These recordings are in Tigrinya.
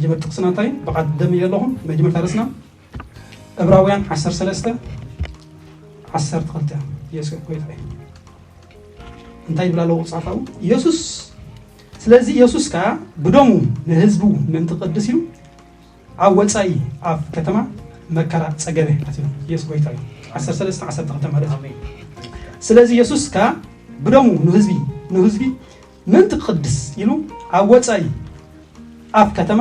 መጀመርታ ጥቕስና እንታይ? ብቓል ደም እየ ኣለኹም። መጀመርታ ርእስና ዕብራውያን ዓሰርተ ሰለስተ ዓሰርተ ክልተ። ኢየሱስ ጎይታ እዩ። እንታይ ይብል ኣለዎ ጻፋው? ኢየሱስ፣ ስለዚ ኢየሱስ ከኣ ብደሙ ንህዝቡ ምእንቲ ቅድስ ኢሉ ኣብ ወጻኢ ኣብ ከተማ መከራ ጸገበ። ኣትዩ ኢየሱስ ጎይታ እዩ። ዓሰርተ ሰለስተ ዓሰርተ ክልተ ማለት እዩ። ስለዚ ኢየሱስ ከኣ ብደሙ ንህዝቢ፣ ንህዝቢ ምእንቲ ቅድስ ኢሉ ኣብ ወጻኢ ኣብ ከተማ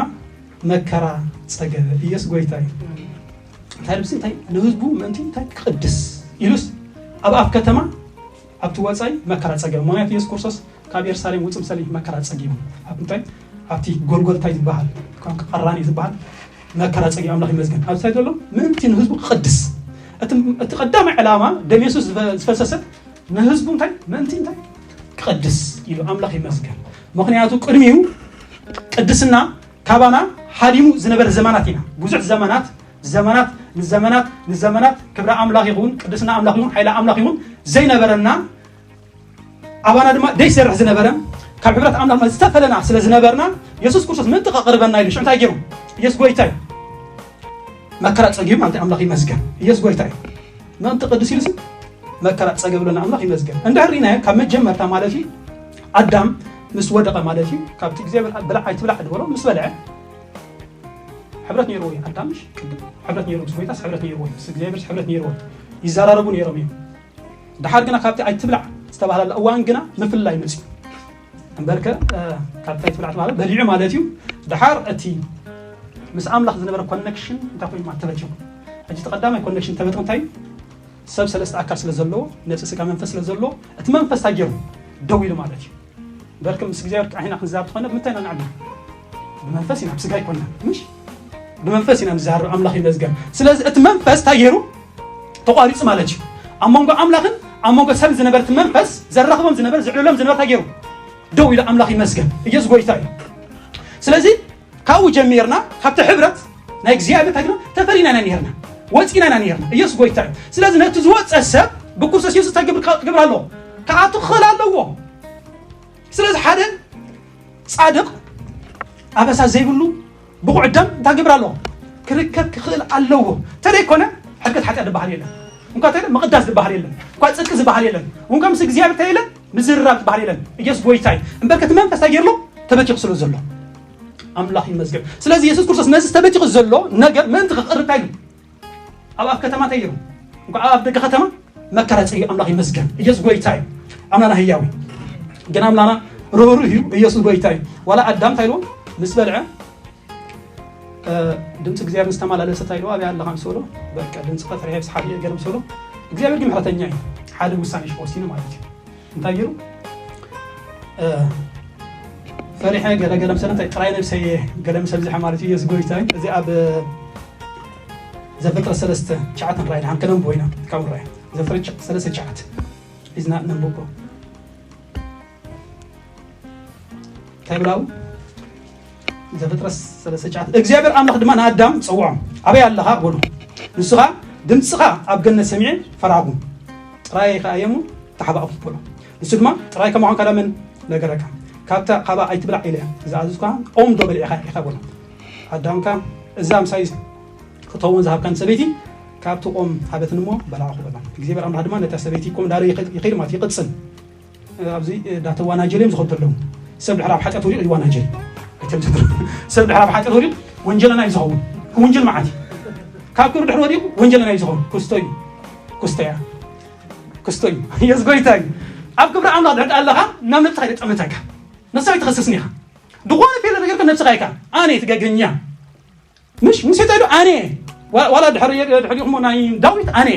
መከራ ጸገበ። ኢየሱስ ጎይታ እዩ። እንታይ ልብሲ እንታይ ንህዝቡ ምእንቲ እንታይ ቅድስ ኢሉስ ኣብ ኣብ ከተማ ኣብቲ ወጻኢ መከራ ጸገበ። ምኽንያቱ ኢየሱስ ክርስቶስ ካብ የሩሳሌም ውጽእ ምሰሊ መከራ ጸጊቡ። ኣብ እንታይ ኣብቲ ጎልጎልታይ ዝበሃል፣ ካብ ቀራንዮ ዝበሃል መከራ ጸጊቡ። ኣምላኽ ይመስገን። ኣብ እንታይ ዘሎ ምእንቲ ንህዝቡ ቅድስ። እቲ፣ እቲ ቀዳማይ ዕላማ ደም ኢየሱስ ዝፈ-፣ ዝፈሰሰ ንህዝቡ እንታይ ምእንቲ እንታይ ቅድስ ኢሉ። ኣምላኽ ይመስገን። ምኽንያቱ ቅድሚኡ ቅድስና ካባና ሓሊሙ ዝነበረ ዘመናት ኢና። ብዙሕ ዘመናት፣ ዘመናት፣ ንዘመናት፣ ንዘመናት ክብሪ ኣምላኽ ይኹን፣ ቅድስና ኣምላኽ ይኹን፣ ሓይሊ ኣምላኽ ይኹን ዘይነበረና፣ ኣባና ድማ ደይሰርሕ ዝነበረ፣ ካብ ሕብረት ኣምላኽ ድማ ዝተፈለና ስለ ዝነበርና፣ የሱስ ክርስቶስ ምእንቲ ከቕርበና ኢሉ ሽዑ እንታይ ገይሩ? ኢየሱስ ጎይታ እዩ። መከራ ጸጊቡ ማለት ኣምላኽ ይመስገን። ኢየሱስ ጎይታ እዩ። ምእንቲ ቅድስ ኢሉሲ መከራ ጸገብለና ኣምላኽ ይመስገን። እንድሕር ርኢናዮ ካብ መጀመርታ ማለት እዩ ኣዳም ምስ ወደቐ ማለት እዩ ካብቲ እግዚኣብሔር ብላዕ ኣይትብላዕ ዝበሎ ምስ በልዐ ሕብረት ነይርዎ እዩ ኣዳም። ምሽ ቅድም ሕብረት ነይሩ ምስ ጎይታስ ሕብረት ነይርዎ እዩ። ምስ እግዚኣብሔርስ ሕብረት ነይርዎ እዩ። ይዘራረቡ ነይሮም እዮም። ደሓር ግና ካብቲ ኣይትብላዕ ዝተባህላላ እዋን ግና ምፍልላይ መጽዩ። እምበርከ፣ እ፣ ካብቲ ኣይትብላዕ ተባህለ በሊዑ ማለት እዩ። ደሓር እቲ ምስ ኣምላኽ ዝነበረ ኮኔክሽን እንታይ ኮይኑ ማለት ተበቲኹ። ሕጂ እቲ ቀዳማይ ኮኔክሽን ተበጥቕ እንታይ እዩ? ሰብ ሰለስተ ኣካል ስለ ዘለዎ፣ ነፍሲ፣ ስጋ፣ መንፈስ ስለ ዘለዎ፣ እቲ መንፈስ እንታይ ገይሩ? ደው ኢሉ ማለት እዩ። እምበርከ ምስ እግዚኣብሔር ጥራሕ ኢና ክንዛረብ ዝኾነ ብምንታይ ኢና ንዓቢ? ብመንፈስ ኢና፣ ብስጋ ኣይኮንና። ምሽ? ብመንፈስ ኢና ንዛረብ፣ ኣምላኽ ይመስገን። ስለዚ እቲ መንፈስ እንታይ ገይሩ? ተቋሪጹ ማለት እዩ። ኣብ መንጎ ኣምላኽን ኣብ መንጎ ሰብ ዝነበረ እቲ መንፈስ ዘራኽቦም ዝነበረ፣ ዝዕልሎም ዝነበረ እንታይ ገይሩ? ደው ኢሉ፣ ኣምላኽ ይመስገን። ኢየሱስ ጎይታ እዩ። ስለዚ ካብኡ ጀሚርና ካብቲ ሕብረት ናይ እግዚኣብሔር እንታይ ገይርና? ተፈሊና ኢና ነይርና። ወጺና ኢና ነይርና። ኢየሱስ ጎይታ እዩ። ስለዚ ነቲ ዝወጸ ሰብ ብክርስቶስ ኢየሱስ እንታይ ክገብር፣ ክገብር ኣለዎ? ክኣቱ ክኽእል ኣለዎ። ስለዚ ሓደ ጻድቕ ኣበሳ ዘይብሉ ብቑዕ ደም እንታይ ክገብር ኣለዎ? ክርከብ ክኽእል ኣለዎ። ተደይኮነ ሕድገት ሓጢኣት ዝበሃል የለን። እንኳ ተይለ ምቕዳስ ዝበሃል የለን። እንኳ ጽድቂ ዝበሃል የለን። እንኳ ምስ እግዚኣብሔር ተይለ ምዝርራብ ዝበሃል የለን። ኢየሱስ ጎይታ እዩ። እምበር ከቲ መንፈስ እንታይ ገይርሎ? ተበቲኹ ስለ ዘሎ። ኣምላኽ ይመስገን። ስለዚ የሱስ ክርስቶስ ነዚ ተበቲኹ ዘሎ ነገር ምእንቲ ክቕርብ እንታይ ኢሉ? ኣብ ኣፍ ከተማ እንታይ ገይሩ? እንኳ ኣብ ኣፍ ደገ ከተማ መከራ ጸጊቡ። ኣምላኽ ይመስገን። ኢየሱስ ጎይታ እዩ። ኣምላኽና ህያው እዩ። ግን ኣምላኽና ርህሩህ እዩ። ኢየሱስ ጎይታ እዩ። ዋላ ኣዳም እንታይ ኢልዎ? ምስ በልዐ፣ እ፣ ድምፂ እግዚኣብሔር ምስ ተመላለሰ እንታይ ኢልዎ? ኣበይ ኣለኻ ምስ በሎ፣ በቃ ድምፂ ፈሪሐ ብስሓት እየ ገለ ምስ በሎ፣ እግዚኣብሔር ግን ምሕረተኛ እዩ። ሓደ ውሳኔ ወሲኑ ማለት እዩ። እንታይ ገይሩ? እ፣ ፈሪሐ ገለ ገለ ምሰለ እንታይ ጥራይ ነብሰይ እየ ገለ ምሰለ ዝሐ ማለት እዩ። ኢየሱስ ጎይታ እዩ። እዚ ኣብ ዘፍጥረት ሰለስተ ትሽዓተ ንርኣይ፣ ድሓን ከነንብቦ ኢና። ካብኡ ንርኣይ። ዘፍጥረት ሰለስተ ትሽዓተ ሒዝና ነንብቦ። እንታይ ብላው? ዘፍጥረት ሰለስተ ትሽዓተ። እግዚኣብሔር ኣምላኽ ድማ ንኣዳም ጸውዖ። ኣበይ ኣለኻ? በሎ። ንሱ ኸኣ ድምፅኻ ኣብ ገነት ሰሚዐ ፈራኹ። ጥራይ ኸኣ እየ እሞ ተሓባእኩ በሎ። ንሱ ድማ ጥራይ ከማኹን ካዳ መን ነገረካ? ካብታ ካባ ኣይትብላዕ ኢለ ዝኣዘዝኳ ኦም ዶ በሊዕኻ ኢኻ በሎ። ኣዳም ከኣ እዛ ምሳይ ክትኸውን ዝሃብካን ሰበይቲ ካብቲ ኦም ሃበትን እሞ በላዕኹ በሎ። እግዚኣብሔር ኣምላኽ ድማ ነታ ሰበይቲ ኮም ዳሪ ይኸ-፣ ይኸይድ ማለት ይቕጽል። ኣብዚ ዳተዋናጀል እዮም ዝኸዱ ኣለዉ። ሰብ ድሕር ኣብ ሓጢኣት ወዲቑ ይዋናጀል። ኣይተም ዝድር-፣ ሰብ ድሕር ኣብ ሓጢኣት ወዲቑ ወንጀለና እዩ ዝኸውን። ክውንጅል መዓት እዩ። ካብ ክብሪ ድሕር ወዲቑ ወንጀለና እዩ ዝኸውን። ክስቶ እዩ። ክስቶ እያ። ክስቶ እዩ። ኢየሱስ ጎይታ እዩ። ኣብ ክብሪ ኣምላኽ ድሕር ኣለኻ ናብ ነብስኻ እዩ ዘጠምተካ። ነብስኻ ኣይትኸስስን ኢኻ። ዝኾነ ፌለ ነገር ግን ነብስኻ ኢኻ። ኣነ ትገገኛ። ምሽ ሙሴ እንታይ ኢሉ? ኣነ። ዋ-፣ ዋላ ድሕሪ፣ ድሕሪኹም ናይ ዳዊት ኣነ።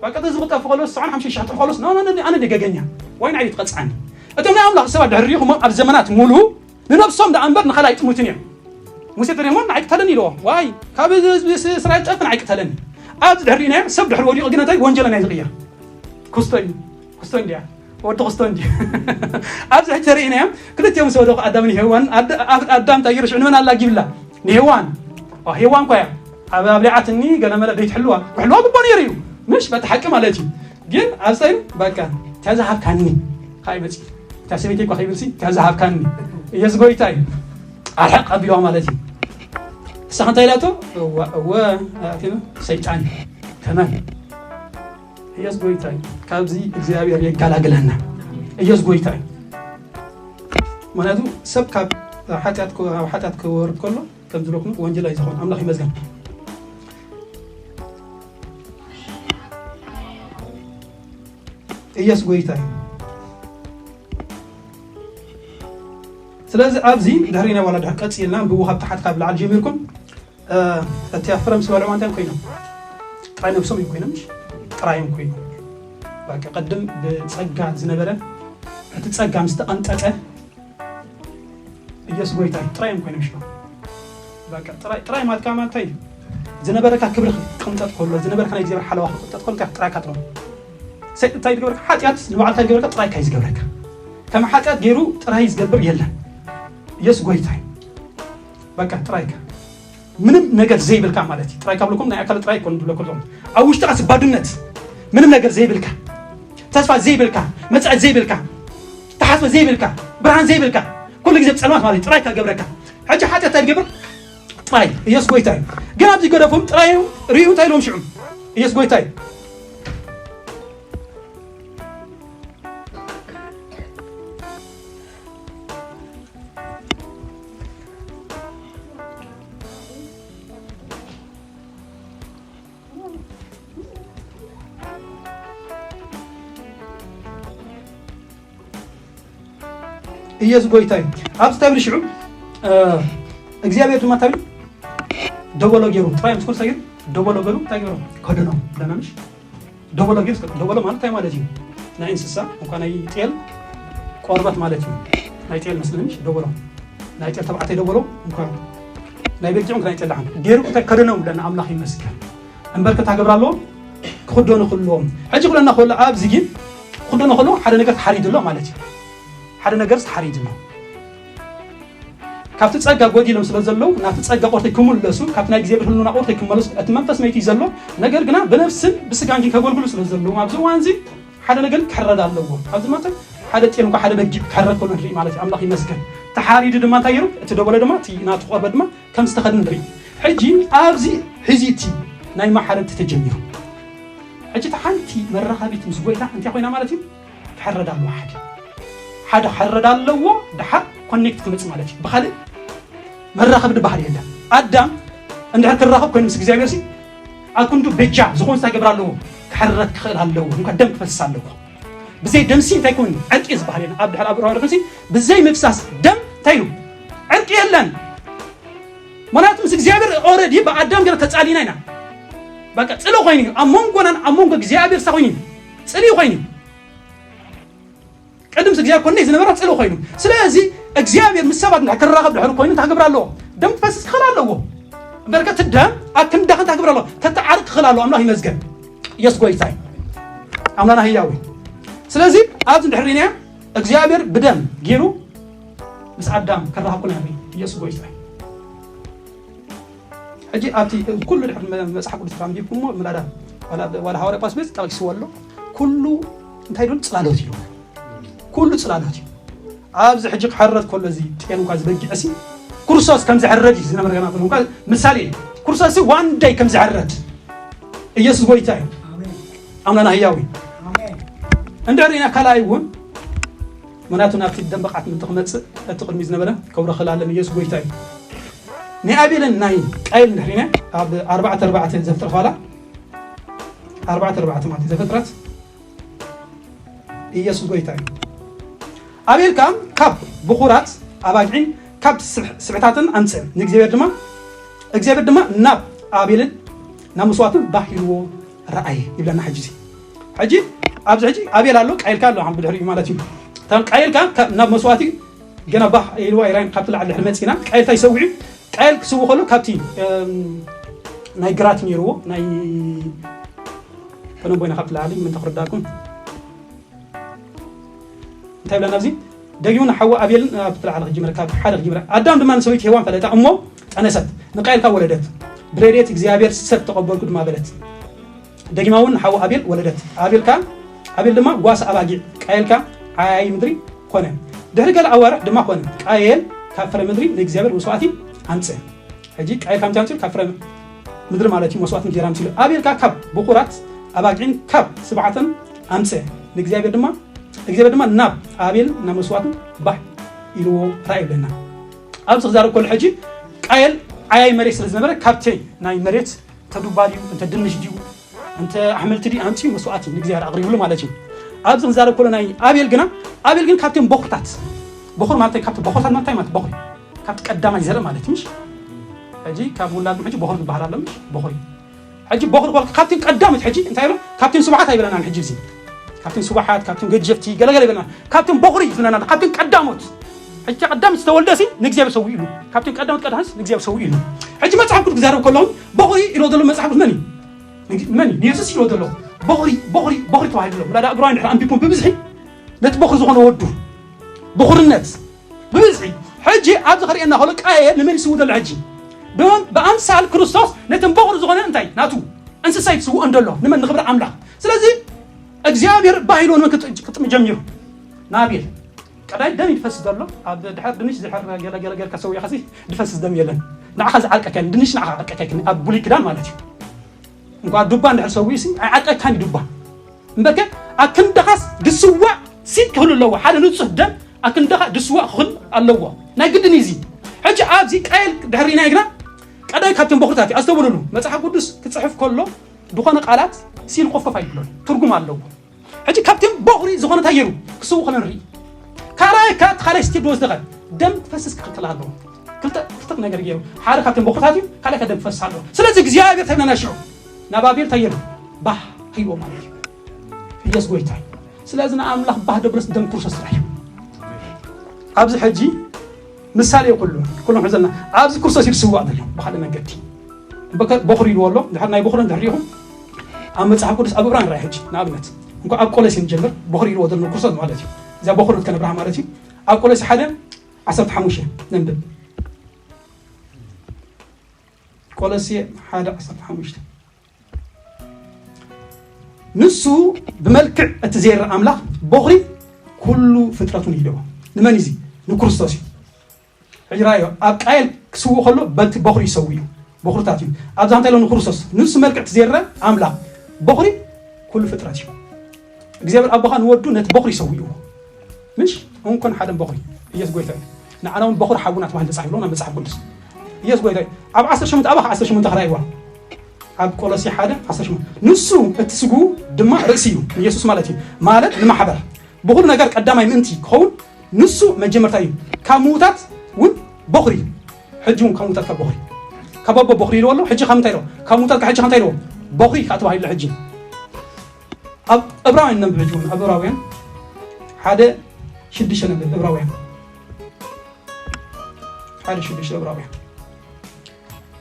በቃ፣ እዚ ክጠፍ ከሎስ፣ ሰብዓን ሓምሳን ሺሕ ጥፍ ከሎስ፣ ኖ፣ ኖ፣ ኖ፣ ኣነ ደገገኛ። ወይ ንዓይ ትቐጽዓኒ። እቶም ናይ ኣምላኽ ሰባት ድሕሪኹም ኣብ ዘመናት ሙሉ ንነብሶም ደኣ እምበር ንኻልእ ኣይጥሙትን እዮም። ሙሴ ተደሞ ንዓይ ቅተለኒ ኢልዎ። ዋይ፣ ካብ ህዝቢ እስራኤል ጠፍ ንዓይ ቅተለኒ። ኣብዚ ድሕሪ ናይ ሰብ ድሕሪ ወዲቑ ግን እንታይ ወንጀለና እዩ ዝቕየር? ክስቶ እዩ። ክስቶ እንድያ። ወዲ ክስቶ እንድያ። ኣብዚ ሕጂ ተርእይናዮም ክልቲኦም ምስ ወደቑ ኣዳምን ሄዋን፣ ኣድ-፣ ኣብ-፣ ኣዳም እንታይ ገይሩ ሽዑ ንመን ኣላጊብላ? ንሄዋን። ኦ፣ ሄዋን እኳ እያ። ኣብ-፣ ኣብሊዓትኒ ገለ መለ ደይትሕልዋ። ክሕልዋ ግቦ ነይሩ እዩ። ምሽ በቲ ሓቂ ማለት እዩ። ግን ኣብ ስታይል በቃ፣ "እታ ዝሃብካኒ" ካይ መጺ። "እታ ሰበይቲ እኳ ከይብልሲ፣ እታ ዝሃብካኒ" ኢየሱስ ጎይታ እዩ። ኣርሕቕ ኣቢልዋ ማለት እዩ። ንስኻ እንታይ ኢላቶ? እወ፣ እወ፣ ኣቲና ሰይጣን፣ ተመን። ኢየሱስ ጎይታ እዩ። ካብዚ እግዚኣብሔር የጋላግለና። ኢየሱስ ጎይታ እዩ። ምኽንያቱ ሰብ ካብ ሓጢኣት ከ-፣ ኣብ ሓጢኣት ክወርድ ከሎ፣ ከም ዝብለኩም ወንጀል እዩ ዝኾን። ኣምላኽ ይመስገን። ኢየሱስ ጎይታ እዩ። ስለዚ ኣብዚ ድሕሪ ናይ ዋላ ድሕሪ ቀፂልና ንብቡ ካብ ታሕት ካብ ላዕሊ ጀሚርኩም፣ እ፣ እቲ ኣብ ፍረ ምስ በልዑ እንታይ ኮይኖም? ጥራይ ነብሶም እዮም ኮይኖም፣ ጥራዮም ኮይኖም። በቃ ቅድም ብጸጋ ዝነበረ፣ እቲ ጸጋ ምስ ተቐንጠጠ፣ ኢየሱስ ጎይታ እዩ፣ ጥራዮም ኮይኖም ሽባ። በቃ ጥራይ፣ ጥራይ ማለት ከኣ እንታይ እዩ? ዝነበረካ ክብሪ ክቕንጠጥ ከሎ፣ ዝነበረካ ናይ እግዚኣብሔር ሓለዋ ክቕንጠጥ ከሎ፣ ጥራይካ ጥራይ። ሰይጣን እንታይ ዝገበረካ? ሓጢኣት ንባዕልካ ዝገበረካ ጥራይካ እዩ ዝገብረካ። ከም ሓጢኣት ገይሩ ጥራይ ዝገብር የለን። ኢየሱስ ጎይታ እዩ። በቃ ጥራይካ። ምንም ነገር ዘይብልካ ማለት እዩ። ጥራይ ካብለኩም ናይ ኣካል ጥራይ ይኮን ዝብለኩም። ኣብ ውሽጥካ ባድነት፣ ምንም ነገር ዘይብልካ፣ ተስፋ ዘይብልካ፣ መጻኢ ዘይብልካ፣ ተሓስቦ ዘይብልካ፣ ብርሃን ዘይብልካ፣ ኩሉ ግዜ ጸልማት ማለት እዩ። ጥራይ ከገብረካ። ሕጂ ሓጢኣት እንታይ ዝገብር? ጥራይ ኢየሱስ ጎይታ እዩ። ግን ኣብዚ ገደፎም ጥራይ ሪኡ እንታይ ኢሎም ሽዑ? ኢየሱስ ጎይታ እዩ። ኢየሱስ ጎይታ እዩ። ኣብዚ እንታይ ብልሽዑ፣ እ፣ እግዚኣብሔር ድማ እንታይ ብሉ? ደበሎ ገይሩ፣ ጥራይ ምስ ኩሉ ሰጊድ ደበሎ ገይሩ እንታይ ገይሩ? ከደኖም። ደና ምሽ? ደበሎ ገይሩ፣ ደበሎ ማለት እንታይ ማለት እዩ? ናይ እንስሳ፣ እንኳ ናይ ጤል ቆርበት ማለት እዩ። ናይ ጤል መስለኒ ምሽ? ደበሎ። ናይ ጤል ተባዕታይ ደበሎ፣ እንኳ ናይ በጊዕ፣ እንኳ ናይ ጤል ደሓን። ገይሩ እንታይ ከደኖም ብለና ኣምላኽ ይመስገን። እምበር ክታገብር ኣለዎም፣ ክኽደኑ ክህልዎም። ሕጂ ክብለና ከሎ ኣብዚ ግን ክኽደኑ ከለዎም ሓደ ነገር ተሓሪዱ ኣሎ ማለት እዩ። ሓደ ነገር ተሓሪዱ ኣሎ። ካብቲ ጸጋ ጎዲሎም ስለ ዘለዉ፣ ናብቲ ጸጋ ቁርተይ ክምለሱ፣ ካብቲ ናይ እግዚኣብሔር ህልውና ቁርተይ ክመለሱ፣ እቲ መንፈስ መይቲ እዩ ዘሎ። ነገር ግና ብነፍስን ብስጋን ግን ከገልግሉ ስለ ዘለዉ፣ ኣብዚ እዋን እዚ ሓደ ነገር ክሕረድ ኣለዎ። ኣብዚ ማለት ሓደ ጤል እንኳ ሓደ በጊዕ ክሕረድ ከሎ ንርኢ ማለት እዩ። ኣምላኽ ይመስገን። ተሓሪዱ ድማ እንታይ ገይሩ? እቲ ደበሎ ድማ፣ እቲ ናቱ ቆርበት ድማ ከም ዝተኸድነ ንርኢ። ሕጂ ኣብዚ ሕዚ እቲ ናይ ማሕረድቲ ተጀሚሩ። ሕጂ እቲ ሓንቲ መራኸቢት ምስ ጎይታ እንታይ ኮይና ማለት እዩ? ክሕረድ ኣለዎ ሓደ። ሓደ ክሕረድ ኣለዎ፣ ድሓር ኮኔክት ክመጽእ ማለት እዩ። ብኻልእ መራኸቢ ዝበሃል የለን። ኣዳም እንድሕር ክራኸብ ኮይኑ ምስ እግዚኣብሔር ሲ፣ ኣብ ክንዱ በጃ ዝኾን እንታይ ክገብር ኣለዎ? ክሕረድ ክኽእል ኣለዎ። እንኳ ደም ክፈስስ ኣለዎ። ብዘይ ደምሲ እንታይ ኮይኑ? ዕርቂ ዝበሃል የለን። ኣብ ድሕር ኣብ ሮማውያን ሲ ብዘይ ምፍሳስ ደም እንታይ ኢሉ? ዕርቂ የለን። ምኽንያቱ ምስ እግዚኣብሔር ኦረዲ ብኣዳም ገይረ ተጻሊና ኢና። በቃ ጽልኢ ኮይኑ እዩ። ኣብ መንጎናን ኣብ መንጎ እግዚኣብሔር ሳ ኮይኑ እዩ። ጽልኢ ኮይኑ እዩ። ቅድም ምስ እግዚኣብሔር ኮነ ዝነበረ ጽልኢ ኮይኑ። ስለዚ እግዚኣብሔር ምስ ሰባት እንድሕር ክራኸብ ድሕር ኮይኑ እንታይ ክገብር ኣለዎ? ደም ክፈስስ ክኽእል ኣለዎ። እምበርከ እቲ ደም ኣብ ክንዳኽ እንታይ ክገብር ኣለዎ? ከተዓርቅ ክኽእል ኣለዎ። ኣምላኽ ይመስገን። ኢየሱስ ጎይታ እዩ። ኣምላኽና ህያው እዩ። ስለዚ ኣብዚ እንድሕር ርኢናዮ እግዚኣብሔር ብደም ገይሩ ምስ ኣዳም ክራኸብ ኮነ ንርኢ። ኢየሱስ ጎይታ እዩ። ሕጂ ኣብቲ ኩሉ ድሕሪ መ-፣ መጽሓፍ ቅዱስ ኣንቢብኩሞ ምላዳ ዋላ፣ ዋላ ሃዋርያ ጳውሎስ ቤት ጠቒስዎ ኣሎ። ኩሉ እንታይ ኢሉ? ጽላሎት ኢሉ። ኩሉ ጽላሎት እዩ። ኣብዚ ሕጂ ክሕረድ ከሎ እዚ ጤል እንኳ ዝበጊዕ ሲ ክርስቶስ ከም ዝሕረድ እዩ ዝነብር ገና እንኳ ምሳሌ እዩ። ክርስቶስ ሲ ዋን ደይ ከም ዝሕረድ ኢየሱስ ጎይታ እዩ። ኣሜን። ኣምላኽና ህያው እዩ። ኣሜን። እንድሕር ኢና ካልኣይ እውን ምኽንያቱ ናብቲ ደም ብቕዓት ምእንቲ ክመጽእ እቲ ቅድሚ ዝነበረ ከብሮ ክላለም ኢየሱስ ጎይታ እዩ። ናይ ኣቤልን ናይ ቃየል እንድሕር ኢና ኣብ ኣርባዕተ ኣርባዕተ ዘፍጥረት ኋላ ኣርባዕተ ኣርባዕተ ማለት ዘፍጥረት ኢየሱስ ጎይታ እዩ። ኣቤል ከኣ ካብ ብኹራት ኣባጊዕን ካብ ስብ-፣ ስብዕታትን ኣምጽአ። ንእግዚኣብሔር ድማ፣ እግዚኣብሔር ድማ ናብ ኣቤልን ናብ መስዋእቱን ባህ ኢልዎ ረኣየ ይብለና። ሕጂ እዚ፣ ሕጂ ኣብዚ ሕጂ ኣቤል ኣሎ፣ ቃየል ከኣ ኣሎ፣ ከም ብድሕሪኡ ማለት እዩ። እታ ቃየል ከኣ ካብ፣ ናብ መስዋእቲ ገና ባህ ኢልዋ ኢራን ካብቲ ላዕሊ ድሕሪ መጺና፣ ቃየል እንታይ ይሰውዕ እዩ? ቃየል ክስውእ ከሎ ካብቲ፣ እም፣ ናይ ግራት ነይርዎ፣ ናይ ተነቦይና ካብቲ ላዕሊ ምእንቲ ክርዳእኩም። እንታይ ይብለና ኣብዚ? ደጊሙ ንሓዋ ኣቤልን፣ ኣብ ትለዓለ ክጅምር፣ ካብ ሓደ ክጅምር። ኣዳም ድማ ንሰበይቲ ሄዋን ፈለጣ እሞ ጠነሰት፣ ንቃየል ከኣ ወለደት። ብረድኤት እግዚኣብሔር ሰብ ተቐበልኩ ድማ በለት። ደጊማ እውን ንሓዋ ኣቤል ወለደት። ኣቤል ከኣ፣ ኣቤል ድማ ጓሳ ኣባጊዕ፣ ቃየል ከኣ ዓያዪ ምድሪ ኮነ። ድሕሪ ገለ ኣዋርሕ ድማ ኮነ፣ ቃየል ካብ ፍረ ምድሪ ንእግዚኣብሔር መስዋእቲ ኣምጽአ። ሕጂ ቃየል ካብ ምንታይ ኣምፅኡ? ካብ ፍረ ምድሪ ማለት እዩ። መስዋዕትን እንጀራን ኣምፅኡ። ኣቤል ከዓ ካብ ብኩራት ኣባጊዕን ካብ ስብዓተን ኣምፀ። ንእግዚኣብሔር ድማ እግዚኣብሔር ድማ ናብ ኣቤል ናብ መስዋዕቱ ባህ ኢልዎ ራእይ ይብለና። ኣብዚ ክዛረብ ከሎ ሕጂ ቃየል ዓያይ መሬት ስለ ዝነበረ ካብቲ ናይ መሬት እንተ ዱባ ድዩ እንተ ድንሽ ድዩ እንተ ኣሕምልቲ ድዩ ኣምፅኡ መስዋዕቲ ንእግዚኣብሔር ኣቕሪብሉ ማለት እዩ። ኣብዚ ክንዛረብ ከሎ ናይ ኣቤል ግና ኣቤል ግን ካብቶም በኹርታት በኹር ማለት ካብቲ በኹርታት ማለት እንታይ ማለት በኹሪ ካብቲ ቀዳማይ ዘርኢ ማለት እዩ። ምሽ ሕጂ ካብ ውላድኩም ሕጂ በኹር ዝበሃል ኣሎ ምሽ በኹሪ ሕጂ በኹሪ ኮልካ ካብቶም ቀዳሞት ሕጂ እንታይ ይብሎ ካብቶም ስቡሓት ኣይበለናን ሕጂ እዚ ካብቶም ስቡሓት ካብቶም ገጀፍቲ ገለገለ ይበለና ካብቶም በኹሪ ዝብለና ኣሎ ካብቶም ቀዳሞት ሕጂ ቀዳሞት ዝተወልደ ሲ ንእግዚኣብሔር ሰው ኢሉ ካብቶም ቀዳሞት ቀዳሞት ንእግዚኣብሔር ሰው ኢሉ ሕጂ መጽሓፍ ቅዱስ ክዛረብ ከለኹም በኹሪ ኢሎ ዘሎ መጽሓፍ ቅዱስ መን እዩ ንግ- መን እዩ ንየሱስ ኢሎ ዘሎ በኹሪ በኹሪ በኹሪ ተባሂሉ ዘሎ ምዳ እብራውያን ድሕሪ ኣንቢብኩም ብብዝሒ ነቲ በኹሪ ዝኾነ ወዱ ብኹርነት ብብዝሒ ሕጂ ኣብዚ ከርእየና ከሎ ቃየል ንመን ይስውእ ዘሎ ሕጂ ብመን ብኣምሳል ክርስቶስ ነተን በኹሪ ዝኾነ እንታይ ናቱ እንስሳ ይትስውኦ እንደሎ ንመን ንኽብሪ ኣምላኽ ስለዚ እግዚኣብሔር ባሂሉ ንመን ክጥምእ ጀሚሩ ናቤል ቀዳይ ደም ይፈስ ዘሎ ኣብ ድሕር ድንሽ ዝሕር ገለገለ ጌርካ ሰዊእኻ ሲ ድፈስስ ደም የለን ንዓኻ ዝዓልቀካ የለን ድንሽ ንዓኻ ዓልቀካ ይክን ኣብ ብሉይ ክዳን ማለት እዩ እንኳ ዱባ እንድሕር ሰዊኡ ሲ ኣይዓልቀካን እዩ ዱባ እምበርከ ኣክንድኻስ ድስዋእ ሲ ክህሉ ኣለዎ ሓደ ንጹህ ደም ኣክንድኻ ድስዋእ ክኽል ኣለዎ ናይ ግድን እዩ እዚ ሕጂ ኣብዚ ቃየል ድሕሪና ይግና ቀዳይ ካብቶም በኹርታት እዩ ኣስተውልሉ መጽሓፍ ቅዱስ ክጽሕፍ ከሎ ዝኾነ ቃላት ሲል ቆፍቆፍ ኣይብሎን ትርጉም ኣለዎ ሕጂ ካብቶም በኹሪ ዝኾነ እንታይ ገይሩ ክስውእ ከሎ ንርኢ ካልኣይ ካብ እቲ ካልኣይ ስቴፕ ዝወስደኸ ደም ክፈስስ ክኽልክል ኣለዎ ክልተ ክልተ ነገር ገይሩ ሓደ ካብቶም በኹርታት እዩ ካልኣይ ካብ ደም ክፈስስ ኣለዎ ስለዚ እግዚኣብሔር ተብለና ሽዑ ናብ ኣቤል እንታይ ገይሩ ባህ ሂልዎ ማለት እዩ ኢየሱስ ጎይታ እዩ ስለዚ ንኣምላኽ ባህ ደብለስ ደም ክርስቶስ ጥራሕ እዩ ኣብዚ ሕጂ ምሳሌ ኩሉ ኩሎም ሕዘልና ኣብዚ ክርስቶስ እዩ ዝስዋእ ዘሎ ብካልእ መንገዲ በኸ- በኹሪ ኢልዎ ኣሎ ድሕር ናይ በኹሪ እንድሕር ሪኢኹም ኣብ መፅሓፍ ቅዱስ ኣብ እብራን ራእይ ሕጂ ንኣብነት እንኳ ኣብ ቆለሴ ንጀምር በኹሪ ኢልዎ ዘሎ ክርስቶስ ማለት እዩ እዚኣ በኹሪ ከነብርሃ ማለት እዩ ኣብ ቆለሴ ሓደ ዓሰርተ ሓሙሽተ ነንብብ ቆለሴ ሓደ ዓሰርተ ሓሙሽተ ንሱ ብመልክዕ እቲ ዘይረእ ኣምላኽ በኹሪ ኩሉ ፍጥረቱን ይደቦ ንመን እዚ ንክርስቶስ እዩ ሕጂ ራዮ ኣብ ቃየል ክስውእ ከሎ በቲ በኹሪ ይሰው እዩ በኹርታት እዩ ኣብዛ እንታይ ሎ ንክርስቶስ ንሱ መልክዕ እቲ ዘይረእ ኣምላኽ በኹሪ ኩሉ ፍጥረት እዩ እግዚኣብሔር ኣቦኻ ንወዱ ነቲ በኹሪ ይሰውእዎ ምሽ እንኮን ሓደን በኹሪ ኢየሱስ ጎይታ እዩ ንዓና እውን በኹር ሓውና ተባሂሉ ተጻሒፍሎ ናብ መጽሓፍ ቅዱስ ኢየሱስ ጎይታ እዩ ኣብ ዓሰርተ ሸሞንተ ኣባኻ ዓሰርተ ሸሞንተ ክራይዋ ኣብ ቆሎሲ ሓደ ዓሰርተ ሸሞንተ ንሱ እቲ ስጉ ድማ ርእሲ እዩ ንኢየሱስ ማለት እዩ ማለት ንማሕበር ብኹሉ ነገር ቀዳማይ ምእንቲ ክኸውን ንሱ መጀመርታ እዩ ካብ ምዉታት እውን በኹሪ ሕጂ እውን ካብ ምዉታት ካብ በኹሪ ካብ ኣቦ በኹሪ ኢልዎ ኣሎ ሕጂ ካብ ምንታይ ኢልዎ ካብ ምዉታት ካብ ሕጂ ካብ እንታይ ኢልዎ በኹሪ ከዓ ተባሂሉ ሕጂ ኣብ ዕብራውያን ነንብብ ሕጂ እውን ኣብ ዕብራውያን ሓደ ሽዱሽተ ነንብብ ዕብራውያን ሓደ ሽዱሽተ ዕብራውያን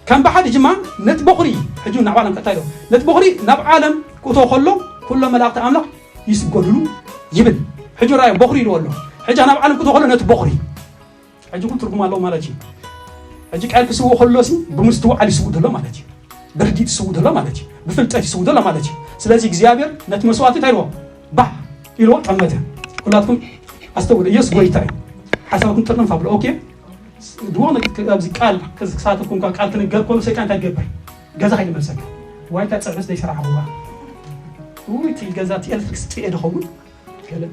ከም ብሓደ ድማ ነቲ በኹሪ ሕጂ እውን ናብ ዓለም ቀጥታ ኢልዎ ነቲ በኹሪ ናብ ዓለም ክእቶ ከሎ ኩሎም መላእክቲ ኣምላኽ ይስገዱሉ ይብል ሕጂ ራእዮም በኹሪ ኢልዎ ኣሎ ሕጂ ናብ ዓለም ክእቶ ከሎ ነቲ በኹሪ ሕጂ እውን ትርጉም ኣለዎ ማለት እዩ ሕጂ ቃል ክስውእ ከሎ ሲ ብምስትውዓል ይስውእ ዘሎ ማለት እዩ ብርዲት ይስውእ ዘሎ ማለት እዩ ብፍልጠት ይስውእ ዘሎ ማለት እዩ ስለዚ እግዚኣብሔር ነቲ መስዋዕቲ እንታይ ኢልዎ ባህ ኢልዎ ጠመተ ኩላትኩም ኣስተውሉ ኢየሱስ ጎይታ እዩ ሓሳብኩም ጥርንፍ ኣብሎ ኦኬ ድዎ ኣብዚ ቃል ክሳተፍኩም ቃል ክንገር ከሎ ሰይጣን እንታይ ትገብር ገዛ ከይመልሰካ ዋይታ ፀብሕስ ዘይሰራሕኹዋ ውይ እቲ ገዛ እቲ ኤሌክትሪክ ስጥየ ድኸውን ገለ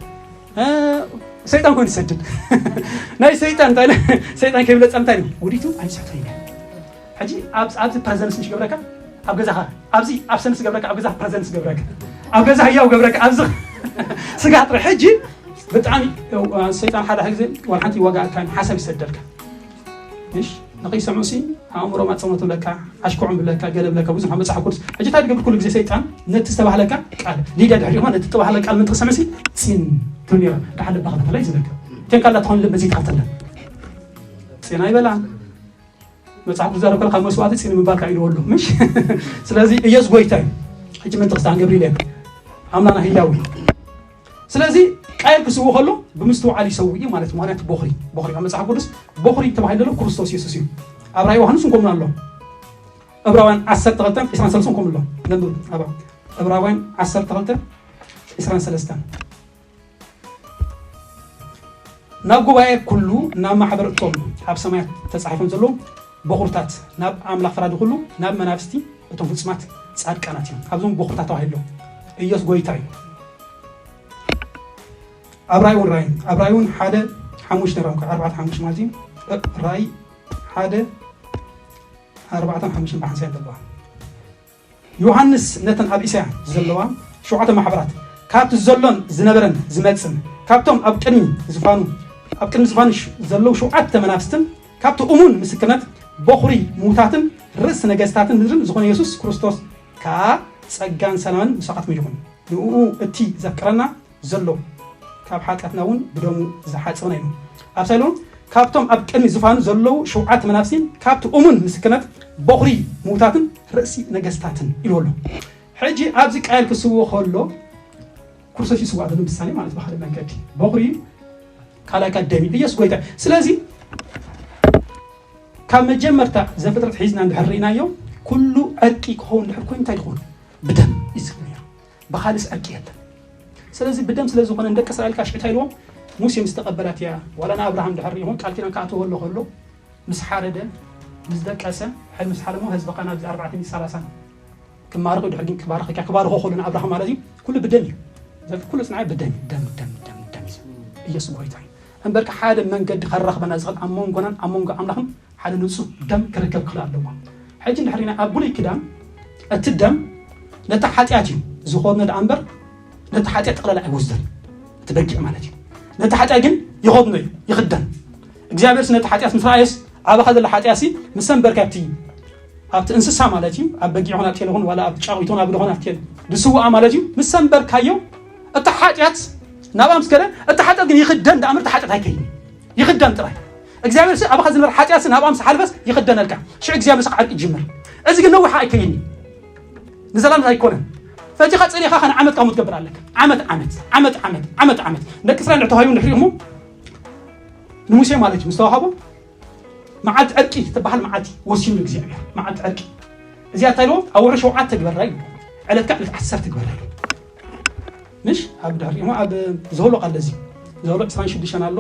ሰይጣን ኮይኑ ይሰድድ ናይ ሰይጣን እንታይ ሰይጣን ከይብለ ጸምታይ ነው ውዲቱ ኣይሰተኛ ሕጂ ኣብዚ ፕሬዘንስ ምሽ ገብረካ ኣብ ገዛኻ ኣብዚ ኣብሰንስ ገብረካ ኣብ ገዛ ፕሬዘንስ ገብረካ ኣብ ገዛ ህያው ገብረካ ኣብዚ ስጋ ጥረ ሕጂ ብጣዕሚ ሰይጣን ሓደ ግዜ ዋላ ሓንቲ ዋጋ ኣካን ሓሳብ ይሰደልካ እሺ ንኸይሰምዑ ሲ ኣእምሮም ኣፀመቱ ብለካ ኣሽክዖም ብለካ ገለ ብለካ ብዙሕ ኣብ መፅሓፍ ቅዱስ ሕጂ እንታይ ዝገብር ኩሉ ግዜ ሰይጣን ነቲ ዝተባህለካ ቃል ሊድያ ድሕሪኹማ ነቲ ዝተባህለ ቃል ምንትክሰምዕ ሲ ፂን ትብል ነራ ድሓ ልባኻ ተፈላይ ዝብለካ እተን ካላ ትኾን ልበ ዘይትኸፍተለን ፂን ኣይበላን መጽሓፍ ዝዛረብ ከሎ ካብ መስዋዕቲ ጽን ምባል ካኢሉ ኣሎ ምሽ ስለዚ ኢየሱስ ጎይታ እዩ ሕጂ ምን ጥቕስታ ንገብር ኢለ ኣምላና ህያዊ ስለዚ ቃየል ክስው ከሎ ብምስትውዓል ይሰው እዩ ማለት ምክንያቱ ቦኽሪ ቦኽሪ ኣብ መጽሓፍ ቅዱስ ቦኽሪ ተባሂሉ ዘሎ ክርስቶስ ኢየሱስ እዩ ኣብ ራእይ ዮሃንስ እንኮምና ኣሎ ዕብራውያን ዓሰርተ ክልተ ዕስራን ሰለስተን እንኮም ኣሎ ነንብብ ኣብ ዕብራውያን ዓሰርተ ክልተ ዕስራን ሰለስተን ናብ ጉባኤ ኩሉ ናብ ማሕበር እቶም ኣብ ሰማያት ተጻሒፎም ዘለዉ በኹርታት ናብ ኣምላኽ ፈራዲ ኩሉ ናብ መናፍስቲ እቶም ፍጹማት ጻድቃናት እዮም። ኣብዞም በኹርታት ተባሂሉ ኢየሱስ ጎይታ እዩ። ኣብ ራእይ እውን ራእይ ኣብ ራእይ እውን ሓደ ሓሙሽተ ራእይ ኣርባዕተ ሓሙሽተ ማለት እዩ። ራእይ ሓደ ኣርባዕተን ሓሙሽተን ብሓንሳብ ኣለዋ። ዮሃንስ ነተን ኣብ እስያ ዘለዋ ሸውዓተ ማሕበራት ካብቲ ዘሎን ዝነበረን ዝመጽን ካብቶም ኣብ ቅድሚ ዝፋኑ ኣብ ቅድሚ ዝፋኑ ዘለዉ ሸውዓተ መናፍስትን ካብቲ እሙን ምስክርነት በኹሪ ምዉታትን ርእሲ ነገስታትን ምድርን ዝኾነ የሱስ ክርስቶስ ከኣ ጸጋን ሰላምን ምሳኻትኩም ይኹን። ንእኡ እቲ ዘፍቅረና ዘሎ ካብ ሓጢኣትና እውን ብደሙ ዝሓጸበና ኢሉ። ኣብ ሳይሎን ካብቶም ኣብ ቅድሚ ዝፋኑ ዘለዉ ሸውዓተ መናፍስትን ካብቲ እሙን ምስክርነት በኹሪ ምዉታትን ርእሲ ነገስታትን ኢሉ ኣሎ። ሕጂ ኣብዚ ቃየል ክስውኦ ከሎ ክርስቶስ ይስዋእ ዘሎ ምሳሌ ማለት ብኻልእ መንገዲ በኹሪ ካልኣይ ካብ ደም እዩ። ኢየሱስ ጎይታ። ስለዚ ካብ መጀመርታ ዘፍጥረት ሒዝና እንድሕር ርኢናዮ ኩሉ ዕርቂ ክኸውን እንድሕር ኮይኑ እንታይ ይኸውን? ብደም ይስርሑ ነይሩ። ብኻልስ ዕርቂ የለን። ስለዚ ብደም ስለ ዝኾነ ንደቂ እስራኤል ካዓ ሽዑ እንታይ ኢልዎም? ሙሴ ምስ ተቐበላት እያ ዋላ ንኣብርሃም ድሕር ይኹን ቃል ኪዳን ክኣትዎ ኣሎ ከሎ ምስ ሓረደ ምስ ደቀሰ ሕል ምስ ሓለሞ ህዝብኻ ናብዚ ኣርባዕተ ሚእቲ ሰላሳ ክማረኹ ድሕር ግን ክባረኽ ክባረኾ ከሎ ንኣብርሃም ማለት እዩ። ኩሉ ብደም እዩ። ዘፍ ኩሉ ጽንዓይ ብደም እዩ። ደም ደም ደም ደም እዩ። ኢየሱስ ጎይታ እዩ። እምበርከ ሓደ መንገዲ ከራኽበና ዝኽእል ኣብ መንጎናን ኣብ መንጎ ኣምላኽን ሓደ ንጹህ ደም ክርከብ ክኽእል ኣለዎ። ሕጂ እንድሕር ኢና ኣብ ብሉይ ኪዳን እቲ ደም ነቲ ሓጢኣት እዩ ዝኾነ ደኣ እምበር ነቲ ሓጢኣት ጠቕላላ ኣይወስዶን። እቲ በጊዕ ማለት እዩ። ነቲ ሓጢኣት ግን ይኸድኖ እዩ፣ ይኽደን። እግዚኣብሔር ነቲ ሓጢኣት ምስ ረኣየስ ኣባኻ ዘሎ ሓጢኣትሲ ምስ ሰንበርካ ኣብቲ ኣብቲ እንስሳ ማለት እዩ ኣብ በጊዕ ኾን ኣብቲ ቴል ኾን ዋላ ኣብ ጫቑ ይቶን ኣብ ዶኾን ኣብቲ ቴል ድስውኣ ማለት እዩ ምስ ሰንበርካዮ እቲ ሓጢኣት ናብኣ ምስ ከደ እቲ ሓጢኣት ግን ይኽደን ደኣ እምበር እቲ ሓጢኣት ኣይከይን። ይኽደን ጥራይ እግዚኣብሔር ሲ ኣባኻ ዝነበረ ሓጢኣት ሲ ናብኣ ምስ ሓልፈስ ይኽደነልካ። ሽዑ እግዚኣብሔር ሲ ዓርቂ ይጅምር። እዚ ግን ነዊሕ ኣይከይን እዩ። ንዘላለም ኣይኮነን። ፈቲኻ ጸሊኻ ኸነ ዓመት ካሙ ትገብር ኣለካ። ዓመት ዓመት ዓመት ዓመት ዓመት ዓመት ደቂ እስራኤል እንድሕር ተዋሂቡ እንድሕር እሞ ንሙሴ ማለት እዩ ምስ ተዋሃቦ መዓልቲ ዕርቂ ትበሃል መዓልቲ ወሲኑ እግዚኣብሔር መዓልቲ ዕርቂ እዚኣ እንታይ ኢልዎ ኣብ ወርሒ ሸውዓተ ግበራ ኢሉ ዕለት ከዓ ዕለት ዓሰርተ ግበራ ኢሉ ምሽ ኣብ ድሕሪ እሞ ኣብ ዘህሎ ቃል እዚ ዘህሎ ዕስራን ሽዱሽተን ኣሎ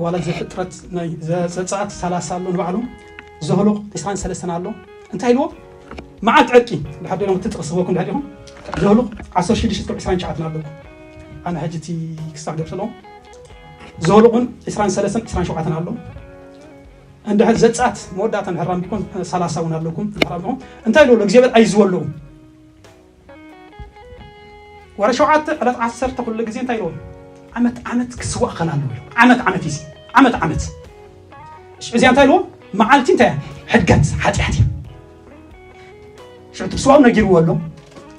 ዋላ ዘፍጥረት ናይ ዘ- ዘጸኣት ሰላሳ ኣሎ ንባዕሉ ዘህሎ ዕስራን ሰለስተን ኣሎ እንታይ ኢልዎ መዓልቲ ዕርቂ ድሕር ደሎም ትጥቕስበኩም ድሕር ኢኹም ዘህሎ ዓሰርተ ሽዱሽተ ዕስራን ትሽዓተን ኣለኩም ኣነ ሕጂ እቲ ክሳዕ ገብሰለዎ ዘህሎ እውን ዕስራን ሰለስተን ዕስራን ሸውዓተን ኣሎ እንድሕር ዘጻት መወዳእታ እንድሕር ኣንቢብኩም ሰላሳ እውን ኣለኩም እንድሕር ኣንቢብኩም እንታይ ኢሉ ኣሎ እግዚኣብሔር ኣይዝወ ኣለዉ ወረ ሸውዓተ ዕለት ዓሰርተ ኩሉ ግዜ እንታይ ኢልዎ ዓመት ዓመት ክስዋእ ከላሉ ኢሉ ዓመት ዓመት እዩ ዓመት ዓመት እዚኣ እንታይ ኢልዎ መዓልቲ እንታይ ሕድገት ሓጢኣት እዩ ሽዑ ትስዋው ነጊርዎ ኣሎ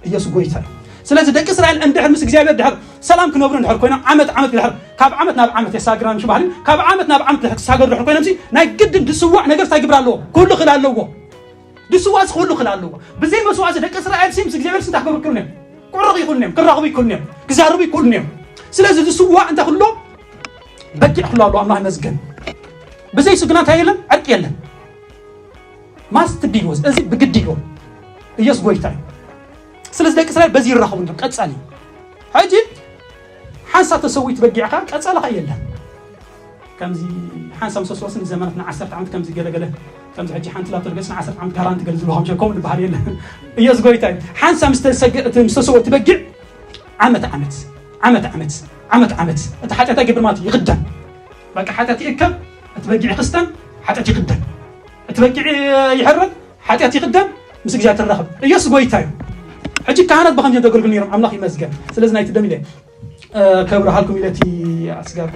ኢየሱስ ጎይታ እዩ ስለዚ ደቂ እስራኤል እንድሕር ምስ እግዚኣብሔር ድሕር ሰላም ክነብሩ እንድሕር ኮይኖም ዓመት ዓመት ድሕር ካብ ዓመት ናብ ዓመት የሳግራ ምሽ ባህል ካብ ዓመት ናብ ዓመት ድሕር ክሳገሩ ድሕር ኮይኖም ናይ ግድን ድስዋዕ ነገር እንታይ ግብር ኣለዎ ክህሉ ክል ኣለዎ ድስዋዕ ክህሉ ክል ኣለዎ ብዘይ መስዋዕቲ ደቂ እስራኤል ሲ ምስ እግዚኣብሔር እንታይ ክገብሩ ክሉ እዮም ክዕረቑ ይክሉ እዮም ክራኸቡ ይክሉ እዮም ክዛረቡ ይክሉ እዮም ስለዚ ድስዋዕ እንታይ ክሎ በጊዕ ክሎ ኣለዎ ኣምላኽ ይመስገን ብዘይ ስግና እንታይ የለን ዕርቂ የለን ማስት ቢል ወዝ እዚ ብግዲ ኢሉ ኢየሱስ ጎይታ እዩ ስለዚ ደቂ እስራኤል በዚ ይራኸቡ እንቶም ቀጻሊ ሕጂ ሓንሳብ ተሰዊት በጊዕካ ቀጻልኻ የለን ከምዚ ሓንሳብ ምሰስወስን ዘመናት ንዓሰርተ ዓመት ከምዚ ገለገለ ከምዚ ሕጂ ሓንቲ ላቶ ርገጽ ንዓሰርተ ዓመት ጋራንቲ ገለ ዝብሎ ከም ከም ዝበሃል የለን ኢየሱስ ጎይታ እዩ ሓንሳብ ምስተሰወ እቲ በጊዕ ዓመት ዓመት ዓመት ዓመት ዓመት ዓመት እቲ ሓጢኣት ኣይገብር ማለት ይኽደን በቃ ሓጢኣት ይእከብ እቲ በጊዕ ይኽስተን ሓጢኣት ይኽደን እቲ በጊዕ ይሕረድ ሓጢኣት ይኽደን ምስ እግዚኣብሔር ትራኸብ ኢየሱስ ጎይታ እዩ ሕጂ ካህናት ብኸምዚ ዘገልግሉ ነይሮም ኣምላኽ ይመስገን ስለዚ ናይቲ ደም ኢለ ከብረሃልኩም ኢለ እቲ ኣስጋብ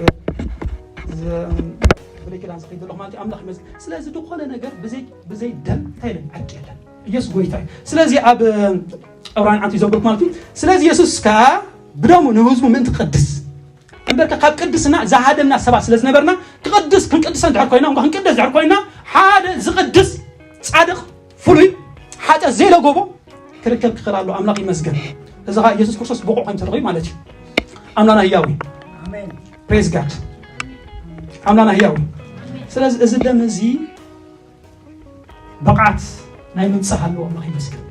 ብለይ ክዳን ዝኸይድ ዘለኹ ማለት ኣምላኽ ይመስገን ስለዚ ዝኾነ ነገር ብዘይ ብዘይ ደም እንታይ ኢለን ዓቂ የለን ኢየሱስ ጎይታ እዩ ስለዚ ኣብ ዕብራን ዓንቱ ይዘብርኩ ማለት እዩ ስለዚ ኢየሱስ ከዓ ብደሙ ንህዝቡ ምእንቲ ቅድስ እምበርከ ካብ ቅድስና ዝሃደምና ሰባት ስለ ዝነበርና ክቅድስ ክንቅድሰ እንድሕር ኮይና እኳ ክንቅደስ ድሕር ኮይና ሓደ ዝቅድስ ጻድቅ ፍሉይ ሓጢኣት ዘይለጎቦ ክርከብ ክኽእል ኣሎ ኣምላኽ ይመስገን እዚ ኸዓ ኢየሱስ ክርስቶስ ብቑዕ ከም ተረኺቡ ማለት እዩ ኣምላና ህያዊ ፕሬዝ ጋድ ኣምላና ህያዊ ስለዚ እዚ ደም እዚ ብቕዓት ናይ ምንጻህ ኣለዎ ኣምላኽ ይመስገን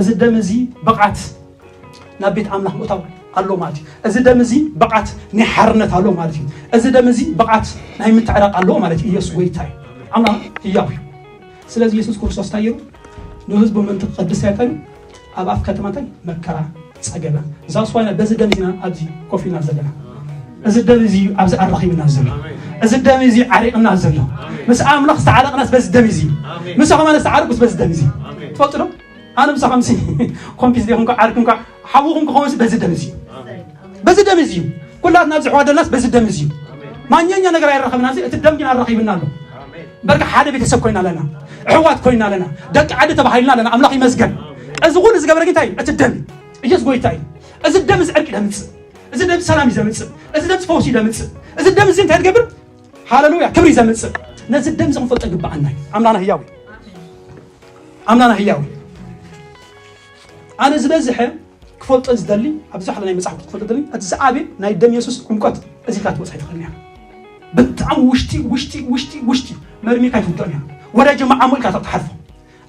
እዚ ደም እዚ ብቕዓት ናብ ቤት ኣምላኽ ምእታው ኣሎ ማለት እዩ እዚ ደም እዚ ብቕዓት ናይ ሓርነት ኣሎ ማለት እዩ እዚ ደም እዚ ብቕዓት ናይ ምትዕራቕ ኣሎ ማለት እዩ ኢየሱስ ጎይታ እዩ ኣምላኽ ህያው እዩ። ስለዚ የሱስ ክርስቶስ እንታይ ገይሩ? ንህዝቡ ምእንቲ ክቐድስ እንታይ ኢሉ? ኣብ ኣፍ ከተማ እንታይ መከራ ጸገበ። እዛ ስዋይና በዚ ደም ዚና ኣብዚ ኮፍ ኢልና ዘለና። እዚ ደም እዚ ኣብዚ ኣራኺብና ዘሎ። እዚ ደም እዚ ዓሪቕና ዘሎ። ምስ ኣምላኽ ዝተዓረቕናስ በዚ ደም እዚ። ምስ ኣኸማን ዝተዓረቁስ በዚ ደም እዚ። ትፈልጡ ዶ? ኣነ ምሳኹም ሲ ኮምፒስ ዲኹም ዓርኩም ዓርኩም ሓውኹም ክኸውን በዚ ደም እዚ። በዚ ደም እዚ። ኩላትና ኣብዚ ሕዋ ደለናስ በዚ ደም እዚ። ማንኛኛ ነገር ኣይረኸብና እዚ እቲ ደም ግን ኣራኺብና ኣሎ። በርካ ሓደ ቤተሰብ ኮይና ኣለና። ኣሕዋት ኮይና ኣለና። ደቂ ዓዲ ተባሂልና ኣለና። ኣምላኽ ይመስገን። እዚ ኩሉ ዝገበረ ግን እንታይ እዩ? እቲ ደም እዩ። ኢየሱስ ጎይታ እዩ። እዚ ደም እዚ ዕርቂ ደምጽእ። እዚ ደም ሰላም እዩ ዘምጽእ። እዚ ደም ፈውሲ እዩ ዘምጽእ። እዚ ደም እዚ እንታይ ትገብር? ሃሌሉያ ክብሪ እዩ ዘምጽእ። ነዚ ደም እዚ ክንፈልጦ ይግባኣና እዩ። ኣምላኽና ህያው እዩ። ኣምላኽና ህያው እዩ። ኣነ ዝበዝሐ ክፈልጦ ዝደሊ ኣብዚ ሓደ ናይ መጽሓፍ ክፈልጦ ደሊ እቲ ዝዓቢ ናይ ደም የሱስ ዕምቆት እዚ ኢልካ ትወጽእ ኣይትኽእልን እያ። ብጣዕሚ ውሽጢ ውሽጢ ውሽጢ ውሽጢ መርሚርካ ኣይትውድኦን እያ። ወዳጀ መዓሞ ኢልካ ትሓልፎ።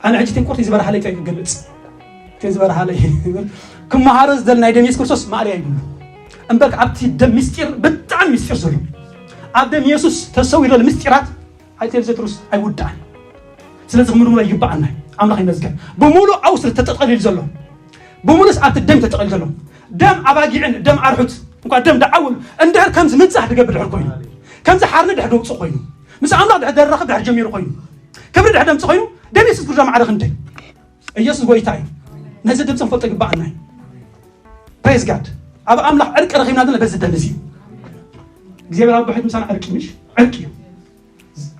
ኣነ ሕጂ ቴንቆርቲ ዝበርሃለይ እንታይ ክገልጽ? እቲ ዝበርሃለይ ክመሃሮ ዝደሊ ናይ ደም የሱስ ክርስቶስ ማእለያ ይብሉ። እምበር ኣብቲ ደም ምስጢር ብጣዕሚ ምስጢር ዘሎ ኣብ ደም የሱስ ተሰዊሩ ዘሎ ምስጢራት ኣይተልዘትሩስ ኣይውዳእን። ስለዚ ክምርምሮ ይግባኣና እዩ። ኣምላኽ ይመስገን። ብምሉእ ኣውስትር ተጠቕሊሉ ዘሎ ብምሉስ ኣብቲ ደም ተጠቕሊሉ ዘሎ ደም ኣባጊዕን ደም ኣርሑት እንኳ ደም ደዓውል እንድሕር ከምዚ ምንጻህ ድገብር ድሕር ኮይኑ ከምዚ ሓርኒ ድሕር ደውፅእ ኮይኑ ምስ ኣምላኽ ድሕር ደራኸብ ድሕር ጀሚሩ ኮይኑ ክብሪ ድሕር ደምፅ ኮይኑ ደም የሱስ ጉዳ ማዕረ ክንደይ ኢየሱስ ጎይታ እዩ። ነዚ ድምፂ ንፈልጦ ይግባኣና እዩ። ፕሬዝ ጋድ። ኣብ ኣምላኽ ዕርቂ ረኺብና ዘለና በዚ ደም እዚ እዩ። እግዚኣብሔር ኣብ ብሕት ምሳና ዕርቂ ምሽ ዕርቂ እዩ።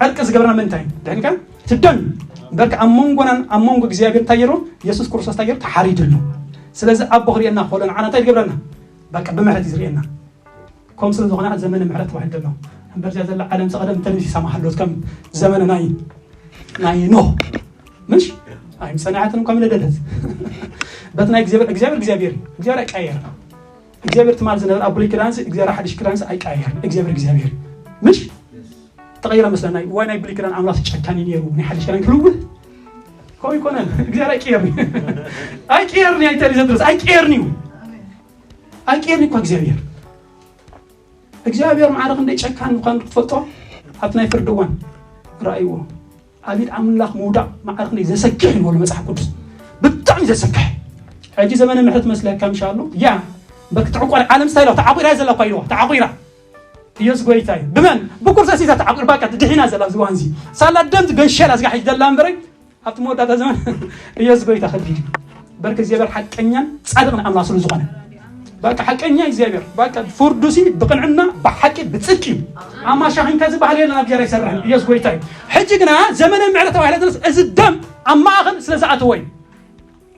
ዕርቂ ዝገብረና ምንታይ ድሕንካ ትደም በርካ ኣብ መንጎናን ኣብ መንጎ እግዚኣብሔር እንታይ ገይሩ የሱስ ክርስቶስ እንታይ ገይሩ ተሓሪዱ ኣሎ። ስለዚ ኣቦ ክርእየና ከሎ ንዓና እንታይ ዝገብረና በቃ ብምሕረት እዩ ዝርእየና። ከም ስለ ዝኾነ ዘመነ ምሕረት ተባሂሉ ዘሎ እምበር እዚኣ ዘላ ዓለም ዝቐደም ተንስ ይሰማሃሎት ከም ዘመነ ናይ ናይ ኖህ ምሽ ኣይምጸናዕትን ከም ለደለት በት ናይ እግዚኣብሔር እግዚኣብሔር እግዚኣብሔር እዩ። እግዚኣብሔር ኣይቀየር እግዚኣብሔር ትማል ዝነበር ኣብ ብሉይ ክዳንስ እግዚኣብሔር ሓድሽ ክዳንስ ኣይቀየር እግዚኣብሔር እግዚኣብሔር እዩ። ምሽ ተቐይረ መስለና እዩ። ዋይ ናይ ብሉይ ክዳን ኣምላኽ ጨካኒ ነይሩ ናይ ሓድሽ ክዳን ክልውህ ከምኡ ይኮነን እግዚኣብሔር ኣይቀየርኒ ኣይቀየርኒ ኣይተሪ ዘድረስ ኣይቀየርኒ እዩ ኣይቀየርኒ እኳ እግዚኣብሔር እግዚኣብሔር ማዕረ ክንደይ ጨካን ምዃኑ ክትፈልጦ ኣብቲ ናይ ፍርዲ እዋን ረኣይዎ። ኣብ ኢድ ኣምላኽ ምውዳቕ ማዕረ ክንደይ ዘሰክሕ እዩ ንበሎ መጽሓፍ ቅዱስ። ብጣዕሚ ዘሰክሕ። ሕጂ ዘመነ ምሕረት መስለካ ምሻሉ ያ በክትዕቆር ዓለም ስታይል ተዓቂራ እያ ዘላ እኳ ኢልዋ ተዓቂራ። ኢየሱስ ጎይታ እዩ። ብመን ብኩርሰስ እዛ ተዓቂር ባቃ ድሒና ዘላ ኣብዚ እዋን እዚ ሳላ ደም ገንሸላ እዚጋ ሕጂ ዘላ እምበረይ ኣብቲ መወዳእታ ዘመን ኢየሱስ ጎይታ ከቢድ እዩ። በርክ እግዚኣብሔር ሓቀኛን ጻድቕን ኣምላኽ ስለ ዝኾነ በቃ ሓቀኛ እግዚኣብሔር በቃ ፍርዱሲ ብቕንዕና ብሓቂ ብጽድቂ እዩ። ኣማሻኺንካ ዝበሃል የለን ኣብ እግዚኣብሔር ኣይሰርሕን። ኢየሱስ ጎይታ እዩ። ሕጂ ግና ዘመነ ምሕረት ተባሂለ ዘለስ እዚ ደም ኣብ ማእኸል ስለ ዝኣተወ እዩ።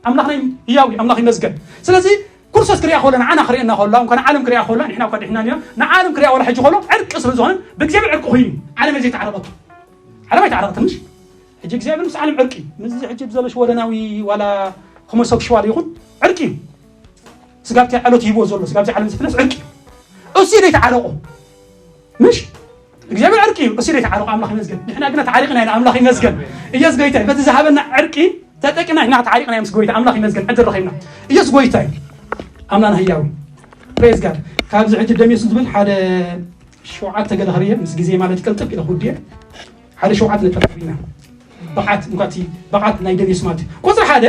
ኣምላኽ ናይ ህያው እዩ። ኣምላኽ ይመስገን። ስለዚ ክርስቶስ ክሪኣ ከሎ ንዓና ክሪእና ከሎ እንኳን ዓለም ክሪኣ ከሎ ንሕና እኳ ድሕና ኒና ንዓለም ክሪኣ ከሎ ሕጂ ከሎ ዕርቂ ስለ ዝኾነ ብእግዚኣብሔር ዕርቂ ኮይኑ እዩ። ዓለም እየ ዘይተዓረቐቱ ዓለም ኣይተዓረቐትን ምሽ ሕጂ እግዚኣብሔር ምስ ዓለም ዕርቂ ምስዚ ሕጂ ብዘሎ ሽወደናዊ ዋላ ሆሞሴክሽዋል ይኹን ዕርቂ እዩ። ስጋብቲ ዓሎት ይህብዎ ዘሎ ስጋብቲ ዓለም ዝፍለስ ዕርቂ እዩ። እሱ ዘይተዓረቑ ምሽ እግዚኣብሔር ዕርቂ እዩ። እሱ ዘይተዓረቑ ኣምላኽ ይመስገን። ንሕና ግና ተዓሪቕና ኢና። ኣምላኽ ይመስገን። ኢየሱስ ጎይታ እዩ። በቲ ዝሃበና ዕርቂ ተጠቂና ኢና ተዓሪቕና ምስ ጎይታ ኣምላኽ ይመስገን። ዕድል ረኺብና። ኢየሱስ ጎይታ እዩ። ኣምላኽና ህያው እዩ። ፕሬዝ ጋድ። ካብዚ ሕጂ ደም የሱስ ዝብል ሓደ ሸውዓተ ገለ ክርየ ምስ ግዜ ማለት ይቀልጥፍ ኢለ ክውድየ ሓደ ሸውዓተ ነጥቢ ኢና ብዓት እንኳ እቲ ብዓት ናይ ደም የሱስ ማለት እዩ። ቁፅሪ ሓደ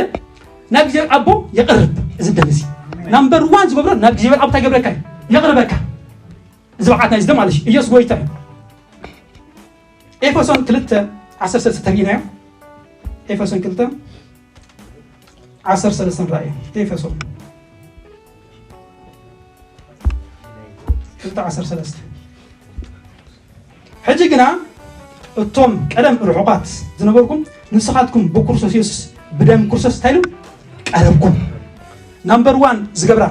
ናብ ግዜ ኣቦ የቕርብ እዚ ደም እዚ ናምበር ዋን ዝገብሮ ናብ ግዜ ኣቦ እንታይ ገብረካ እዩ? የቕርበካ። እዚ ብዓት ናይ ዝደም ማለት እዩ። ኢየሱስ ጎይታ እዩ። ኤፌሶን ክልተ ዓሰርተ ሰለስተ ተሪኢናዮ። ኤፌሶን ክልተ ዓሰርተ ሰለስተ ንራእዮ። ኤፌሶን ክልተ ዓሰርተ ሰለስተ ሕጂ ግና እቶም ቀደም ርሑቓት ዝነበርኩም ንስኻትኩም ብክርስቶስ የሱስ ብደም ክርስቶስ እንታይ ኢሉ ቀረብኩም። ናምበር ዋን ዝገብራ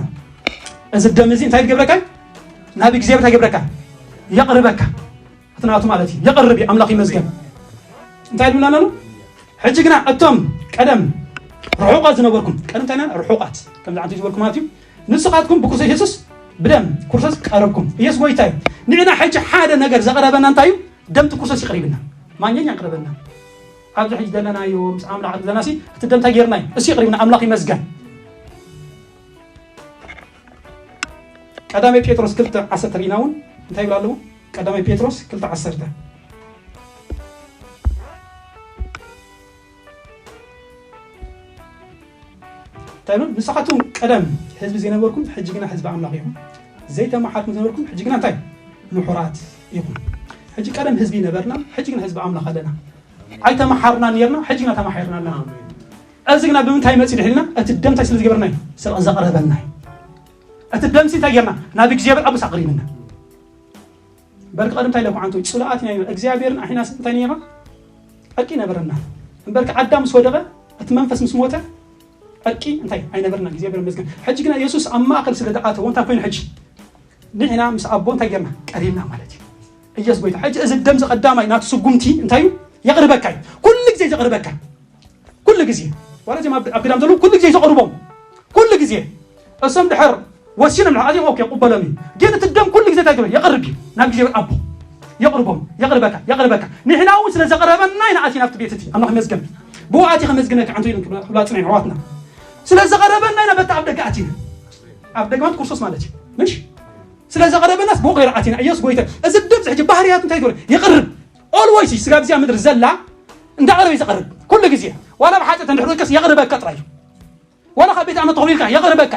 እዚ ደም እዚ እንታይ ዝገብረካ ናብ እግዚኣብሔር እንታይ ገብረካ የቕርበካ እቲ ናቱ ማለት እዩ። የቕርብ እዩ። ኣምላኽ ይመስገን። እንታይ ይብልና ኣሎ? ሕጂ ግና እቶም ቀደም ርሑቓት ዝነበርኩም ቀደም እንታይ ርሑቓት ከምዚ ዓንተ ዝበልኩም ማለት እዩ ንስኻትኩም ብክርስቶስ የሱስ ብደም ክርስቶስ ቀረብኩም። ኢየሱስ ጎይታ እዩ። ንዕና ሕጂ ሓደ ነገር ዘቕረበና እንታይ እዩ? ደምቲ ክርስቶስ ይቕሪብና ማንኛኛ ይቕርበና ኣብዚ ሕጂ ዘለናዮ ምስ ኣምላኽ ዘለና ሲ እቲ ደምታ ጌርና እዩ እሱ ይቕሪብና ኣምላኽ ይመስገን። ቀዳማይ ጴጥሮስ ክልተ ዓሰርተ ርኢና እውን እንታይ ይብል ኣለዎ? ቀዳማይ ጴጥሮስ ክልተ ዓሰርተ እንታይ ኢሉ? "ንስኻትኩም ቀደም ህዝቢ ዘይነበርኩም፣ ሕጂ ግና ህዝቢ ኣምላኽ ኢኹም። ዘይተመሓርኩም ዝነበርኩም፣ ሕጂ ግና እንታይ? ምሑራት ኢኹም። ሕጂ ቀደም ህዝቢ ነበርና፣ ሕጂ ግና ህዝቢ ኣምላኽ ኣለና። ኣይተመሓርና ነርና፣ ሕጂ ግና ተማሒርና ኣለና። እዚ ግና ብምንታይ መጺኡ ድሕሪና? እቲ ደም እንታይ ስለ ዝገበርና እዩ? ስለ ዘቕረበና እዩ። እቲ ደምሲ እንታይ ጌርና? ናብ እግዚኣብሔር ኣቦስ ኣቕሪብና። በርቂ ቀደም እንታይ ኢለኩም? ኣንቱ ጽሉኣት ኢና ነርና። እግዚኣብሔርን ኣሒናስ እንታይ ነርና? ዕርቂ ነበረና። እምበርኪ ኣዳም ምስ ወደቐ፣ እቲ መንፈስ ምስ ሞተ፣ ዕርቂ እንታይ ኣይነበርና። እግዚኣብሔር ይመስገን። ሕጂ ግና የሱስ ኣብ ማእከል ስለ ዝኣተወ እንታይ ኮይኑ ሕጂ? ንሕና ምስ ኣቦ እንታይ ጌርና? ቀሪብና ማለት እዩ። ኢየሱስ ጎይታ። ሕጂ እዚ ደም እዚ ቀዳማይ ናቱ ስጉምቲ እንታይ እዩ? የቕርበካ እዩ። ኩሉ ግዜ ዘቕርበካ። ኩሉ ግዜ። ዋላ እዚኦም ኣብ ኣብ ገዳም ዘለዉ ኩሉ ግዜ ዘቕርቦም። ኩሉ ግዜ። እሶም ድሕር ወሲኖም ንዓኦም ኦኬ፣ ቅበሎም እዩ። ግን እቲ ደም ኩሉ ግዜ እንታይ ይገብር? የቕርብ እዩ። ናብ ግዜ ኣቦ። የቕርቦም። የቕርበካ። የቕርበካ። ንሕና እውን ስለ ዘቕረበና ኢና ኣቲና ኣብቲ ቤት እቲ። ኣምላኽ ይመስገን። ብኡ ኣቲ ከመስግነካ ኣንቱ ኢሎም ክብላ ክብላ ጽንዓን ኣሕዋትና። ስለ ዘቐረበና ኢና በታ ኣብ ደገ ኣቲና። ኣብ ደገ ማለት ክርስቶስ ማለት እዩ። ምሽ? ስለ ዘቐረበናስ ብኡ ገይሩ ኣቲና። ኢየሱስ ጎይታ። እዚ ደም እዚ ሕጂ ባህርያቱ እንታይ ይገብር? የቕርብ። ኦልዌይስ ስጋብ እዚኣ ምድሪ ዘላ እንዳቐረበ እዩ ዘቕርብ። ኩሉ ግዜ። ዋላ ብሓጢኣት እንድሕር ወድቀስ የቕርበካ ጥራይ እዩ። ዋላ ካብ ቤት ኣመት ተኾይልካ የቕርበካ።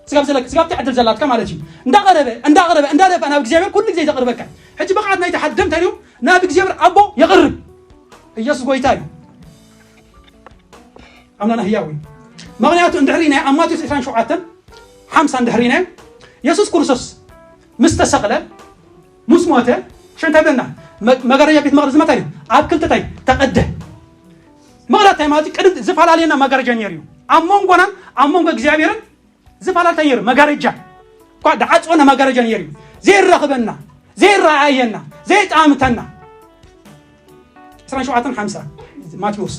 ስጋብ ዘለካ፣ ስጋብ ትዕድል ዘላትካ ማለት እዩ። እንዳቐረበ፣ እንዳቐረበ፣ እንዳደፍኣ ናብ እግዚኣብሔር ኩሉ ግዜ ዘቕርበካ። ሕጂ ብቕዓት ናይቲ ሓደ ደም እንታይ እዩ? ናብ እግዚኣብሔር ኣቦ የቕርብ። ኢየሱስ ጎይታ እዩ። ኣምላኽና ህያው እዩ። ምኽንያቱ እንድሕር ናይ ኣብ ማቴዎስ ዕስራን ሸውዓተን ሓምሳ እንድሕር ናይ የሱስ ክርስቶስ ምስ ተሰቕለ፣ ምስ ሞተ፣ ሽዑ እንታይ ብለና? መ-፣ መጋረጃ ቤት መቕደስ መታይ እዩ? ኣብ ክልተ እንታይ? ተቐደ። ምቕዳድ እንታይ ማለት እዩ? ቅድም ዝፈላለየና መጋረጃ ነይሩ እዩ። ኣብ መንጎናን ኣብ መንጎ እግዚኣብሔርን ዝፈላለ እንታይ ነይሩ? መጋረጃ። እኳ ድዓጽወና መጋረጃ ነይሩ እዩ። ዘይራኽበና፣ ዘይረኣየና፣ ዘይጣምተና። ዕስራን ሸውዓተን ሓምሳ ማቴዎስ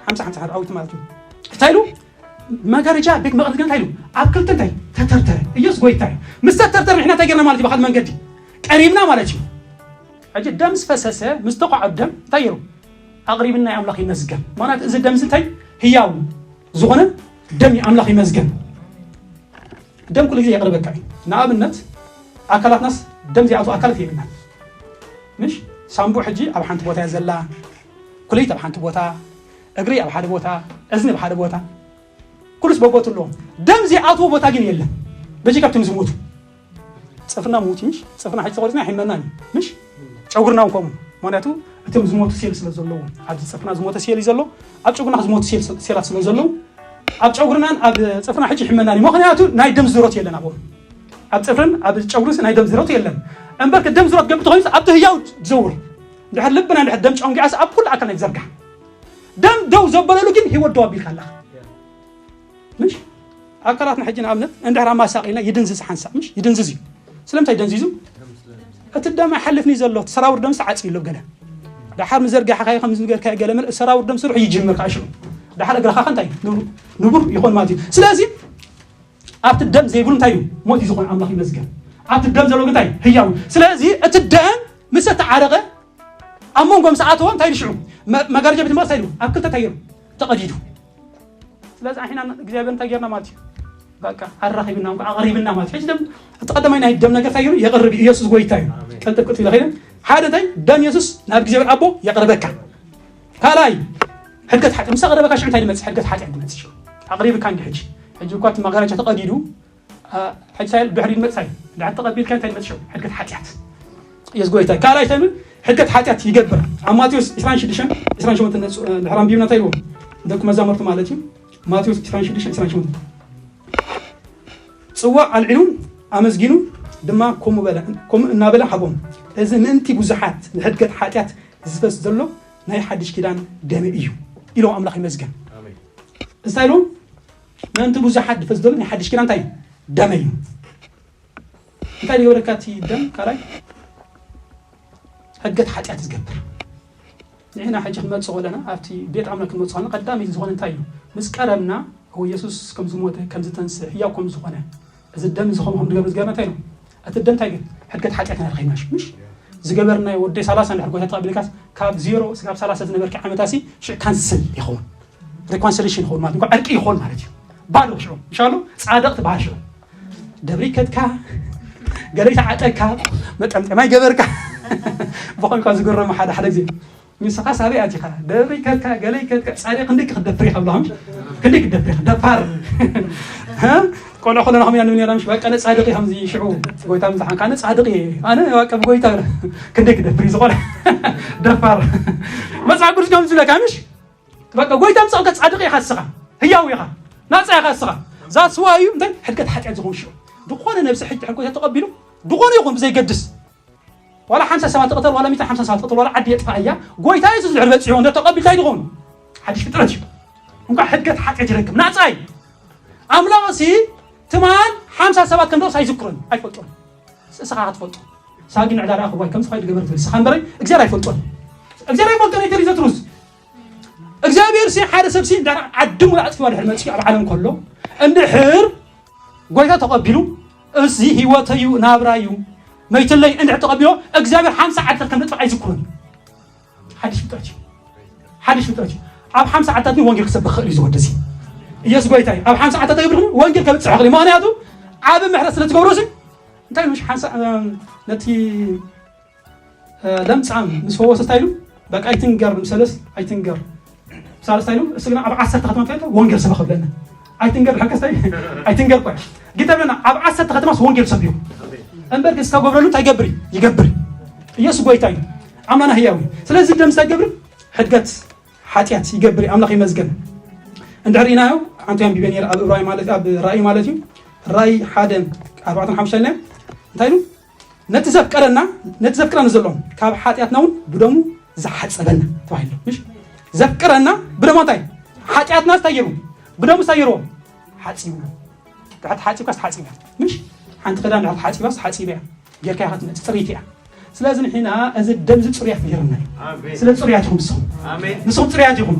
ሓምሳ ሓምሳ ሓደ ዓዊት ማለት እዩ። እንታይ ኢሉ? መጋረጃ ቤት መቕደስ ግን እንታይ ኢሉ? ኣብ ክልተ እንታይ? ተተርተረ። ኢየሱስ ጎይታ እዩ። ምስ ተተርተረ ንሕና እንታይ ጌርና ማለት እዩ? ብኻልእ መንገዲ ቀሪብና ማለት እዩ። ሕጂ ደም ምስ ፈሰሰ፣ ምስ ተቋዐ ደም እንታይ ገይሩ? ኣቕሪብና የኣምላኽ ይመስገን። ምኽንያቱ እዚ ደም እዚ እንታይ? ህያው ዝኾነ ደም የኣምላኽ ይመስገን። ደም ኩሉ ግዜ የቕርበካ እዩ። ንኣብነት ኣካላትናስ ደም ዘይኣትዎ ኣካላት የብልናን። ምሽ? ሳምቡእ ሕጂ ኣብ ሓንቲ ቦታ እያ ዘላ፣ ኩለይት ኣብ ሓንቲ ቦታ፣ እግሪ ኣብ ሓደ ቦታ፣ እዝኒ ኣብ ሓደ ቦታ፣ ኩሉስ በቦቱ ኣለዎ። ደም ዘይኣትዎ ቦታ ግን የለን። በዚ ካብቶም ዝሞቱ ጽፍርና ምዉት እዩ፣ ምሽ? ጽፍርና ሕጂ ተቖሪጽና ኣይሕመናን እዩ፣ ምሽ? ጨጉርና እውን ከምኡ። ምኽንያቱ እቶም ዝሞቱ ሴል ስለ ዘለዉ፣ ኣብዚ ጽፍርና ዝሞተ ሴል እዩ ዘሎ፣ ኣብ ጨጉርና ዝሞቱ ሴል፣ ሴላት ስለ ዘለዉ፣ ኣብ ጨጉርናን ኣብ ጽፍርና ሕጂ ይሕመናን እዩ። ምኽንያቱ ናይ ደም ዝሮት የለን ኣብኦም። ኣብ ጽፍርን ኣብ ጨጉርንስ ናይ ደም ዝሮት የለን። እምበር ደም ዝሮት ገብር ተኾይኑስ ኣብቲ ህያው ዝዘውር። እንድሕር ልብና እንድሕር ደም ጨንጊዓስ ኣብ ኩሉ ኣካልና ይዘርጋሕ። ደም ደው ዘበለሉ ግን ህይወት ደው ኣቢልካ ኣለኻ። ምሽ? ኣካላትና ሕጂ ንኣብነት እንድሕር ኣማሳቒልና ይድንዝዝ ሓንሳእ፣ ምሽ? ይድንዝዝ እዩ። ስለምንታይ ደንዚዙ? እቲ ደም ኣይሓልፍን እዩ ዘሎ፣ እቲ ሰራውር ደምስ ዓጽዩ ኣሎ ገለ። ደሓር ምዘርጋሕካዮ ከም ዝገርካዮ ገለ መለ ሰራውር ደም ስርሑ ይጅምር ከዓ ሽዑ። ደሓር እግርኻ ከ እንታይ? ንቡር፣ ንቡር ይኾን ማለት እዩ። ስለዚ ኣብቲ ደም ዘይብሉ እንታይ እዩ? ሞት እዩ ዝኾን። ኣምላኽ ይመስገን። ኣብቲ ደም ዘሎ ግን እንታይ? ህያው። ስለዚ እቲ ደም ምስ ተዓረቐ ኣብ መንጎ ምስ ኣተወ እንታይ ኢሉ ሽዑ? መ-፣ መጋረጃ ቤት መቕደስ እንታይ ኢሉ? ኣብ ክልተ እንታይ ገይሩ? ተቐዲዱ። ስለዚ ኣሒና እግዚኣብሔር እንታይ ጌርና ማለት እዩ? በቃ ኣራኺብና፣ እንኳ ኣቕሪብና ማለት እዩ። ሕጂ ደም፣ እቲ ቀዳማይ ናይ ደም ነገር እንታይ ገይሩ? የቕርብ እዩ። ኢየሱስ ጎይታ እዩ። ኣሜን። ቀልጥፍ ቅልጥፍ ኢለ ኸይደ። ሓደ እንታይ? ደም ኢየሱስ ናብ እግዚኣብሔር ኣቦ የቕርበካ። ካልኣይ፣ ሕድገት ሓጢኣት። ምስ ኣቕረበካ ሽዑ እንታይ ይመጽእ? ሕድገት ሓጢኣት ይመጽእ ሽዑ። ኣቕሪብካ እንዲ ሕጂ። ሕጂ እኳ እቲ መጋረጃ ተቐዲዱ፣ አ፣ ሕጂ ሳይል ድሕሪ ይመጽእ ሳይል። ድሕሪ ተቐቢልካ እንታይ ይመጽእ ሽዑ? ሕድገት ሓጢኣት። ኢየሱስ ጎይታ። ካልኣይ እንታይ ይብል? ሕድገት ሓጢኣት ይገብር። ኣብ ማቴዎስ ዕስራን ሽዱሽተን፣ ዕስራን ሸሞንተን ነጽ-፣ ድሕሪ ኣንቢብና እንታይ ይልዎ? ደቂ መዛሙርቱ ማለት እዩ። ማቴዎስ ዕስራን ሽዱሽተን፣ ዕስራን ሸሞንተን። ጽዋእ ኣልዒሉ ኣመስጊኑ ድማ ከምኡ በለ፣ ከምኡ እናበለ ሃቦም። "እዚ ምእንቲ ብዙሓት ንሕድገት ሓጢኣት ዝፈስ ዘሎ ናይ ሓድሽ ኪዳን ደመይ እዩ" ኢሎም ኣምላኽ ይመስገን። ኣሜን። እንታይ ኢሎም? "ምእንቲ ብዙሓት ዝፈስ ዘሎ ናይ ሓድሽ ኪዳን እንታይ እዩ? ደመይ እዩ።" እንታይ ዝገበረካ እቲ ደም? ካልኣይ ሕድገት ሓጢኣት ዝገብር። ንሕና ሕጂ ክንመጽእ ከለና፣ ኣብቲ ቤት ኣምላኽ ክንመጽእ ከለና፣ ቀዳሚ ዝኾነ እንታይ እዩ? ምስ ቀረብና፣ "ኦ፣ ኢየሱስ ከም ዝሞተ፣ ከም ዝተንስእ፣ ህያው ከም ዝኾነ፣ እዚ ደም እዚ ከምኡ ከም ዝገብር ዝገበረ እንታይ እዩ?" እቲ ደም እንታይ ግን? ሕድገት ሓጢኣት ኢና ረኺብና፣ ምሽ? ዝገበርናዮ ወዲ ሰላሳ እንድሕር ጎይታ ተቐቢልካስ፣ ካብ ዜሮ ስጋብ ሰላሳ ዝነበርካ ዓመታሲ፣ ሽዕ ካንስል ይኸውን። ሪኮንሲሊሽን ይኸውን ማለት፣ እንኳ ዕርቂ ይኸውን ማለት እዩ። ባዶ ሽዑ፣ ምሽ ኣሎ? ጻድቕ ትበሃል ሽዑ። ደብሪ ከድካ፣ ገለ ይተዓጠካ፣ መጠምጠማይ ገበርካ። ብኸምካ ዝገረሙ ሓደ ሓደ ግዜ። ንስኻ ሳበይ ኣቲኻ ደብሪ ከካ ገለይ ከካ ጻድቅ ክንደይ ክትደፍር ኢኻ ብላም ክንደይ ክትደፍር ኢኻ ደፋር። ሀ? ቆልዑ ከለና ከምኡ ኢና ንብል ነርና፣ ምሽ በቃ ነጻድቅ ኢኻ ከምዚ ሽዑ ጎይታ ምዝሓንካ ኣነ ጻድቅ እየ ኣነ በቃ ብጎይታ ክንደይ ክትደፍር እዩ ዝኾነ ደፋር። መጽሓፍ ቅዱስ ከም ዝብለካ ምሽ በቃ ጎይታ ምጻእካ ጻድቅ ኢኻ ንስኻ ህያው ኢኻ ናጻ ኢኻ ንስኻ። ዛስዋ እዩ እንታይ ሕድገት ሓጢኣት ዝኾን ሽዑ ዝኾነ ነብሲ ሕጂ ድሕር ጎይታ ተቐቢሉ ዝኾነ ይኹን ብዘይገድስ ዋላ ሓምሳ ሰባት ትቕተል ዋላ ሚእትን ሓምሳን ሰባት ትቕተል ዋላ ዓዲ የጥፋእ እያ። ጎይታ የሱስ ድሕር በጺሑ እንተ ተቐቢልካ ኣይትኸውን ሓድሽ ፍጥረት እዩ። እንኳዕ ሕድገት ሓጢኣት ይረክብ ናጻ እዩ። ኣምላኽ ሲ ትማን ሓምሳ ሰባት ከም ደቕስ ኣይዝክሮን ኣይፈልጦን። እስኻ ክትፈልጦ ሳጊ ንዕዳ ደኣ ክዋይ ከምዚ ኸይድ ገበር ትብል ስኻ እምበረይ እግዚኣብሔር ኣይፈልጦን። እግዚኣብሔር ኣይፈልጦን ኣይተሪ ዘትሩስ እግዚኣብሔር ሲ ሓደ ሰብ ሲ እንዳ ዓዲ ሙሉ ኣጥፊዋ ድሕር መጺኡ ኣብ ዓለም ከሎ እንድሕር ጎይታ ተቐቢሉ እዚ ህይወተዩ ናብራዩ መይትለይ እንድሕር ተቐቢሎ እግዚኣብሔር ሓምሳ ዓድታት ከም ነጥፋ ኣይዝክሮን። ሓድሽ ፍጥረት እዩ። ሓድሽ ፍጥረት እዩ። ኣብ ሓምሳ ዓድታት ወንጌል ክሰብኽ ክእል እዩ ዝወደሲ ኢየሱስ ጎይታ እዩ። ኣብ ሓምሳ ዓድታት ይብርህ ወንጌል ከብጽሕ ክእል እዩ። ምኽንያቱ ዓብ ምሕረት ስለ ትገብሮ ሲ እንታይ ምሽ ሓንሳ ነቲ ለምጻም ምስ ፈወሰ እንታይ ኢሉ በቃ ኣይትንገር ምሰለስ ኣይትንገር ሳልስታ ኢሉ እሱ ግና ኣብ ዓሰርተ ከተማ እንታይ ወንጌል ሰበኸ ብለና። ኣይትንገር ድሕር ከስታይ ኣይትንገር እኳ ጌታ ብለና ኣብ ዓሰርተ ከተማስ ወንጌል ሰብዩ። እምበር ግን ዝተገብረሉ እንታይ ይገብር እዩ? ይገብር። ኢየሱስ ጎይታ እዩ። ኣምላና ህያው እዩ። ስለዚህ ደም እንታይ ይገብር? ሕድገት ሓጢኣት ይገብር እዩ። ኣምላኽ ይመስገን። እንድሕር ኢናዮ ኣንቱ ኣንቢበ ነይረ ኣብ እብራይ ማለት ኣብ ራእይ ማለት እዩ። ራእይ ሓደ ኣርባዕተን ሓሙሽተን ኢልና እንታይ ኢሉ ነቲ ዘፍቀረና ነቲ ዘፍቅረና ዘሎ ካብ ሓጢኣትና እውን ብደሙ ዝሓፀበና ተባሂሉ ምሽ ዘፍቅረና ብደሙ እንታይ ሓጢኣትና እንታይ ገይሩ ብደሙ እንታይ ገይርዎ ሓፂቡ ድሕር ሓፂብካስ ሓፂብ እያ ምሽ ሓንቲ ክዳን ድሕር ሓፂባስ ሓፂብ እያ ጌርካ ኢኻ ትመፅእ ፅሪት እያ ስለዚ ንሕና እዚ ደም እዚ ፅሩያት ገይርና እዩ ስለ ፅሩያት ኢኹም ንስኹም ንስኹም ፅሩያት ኢኹም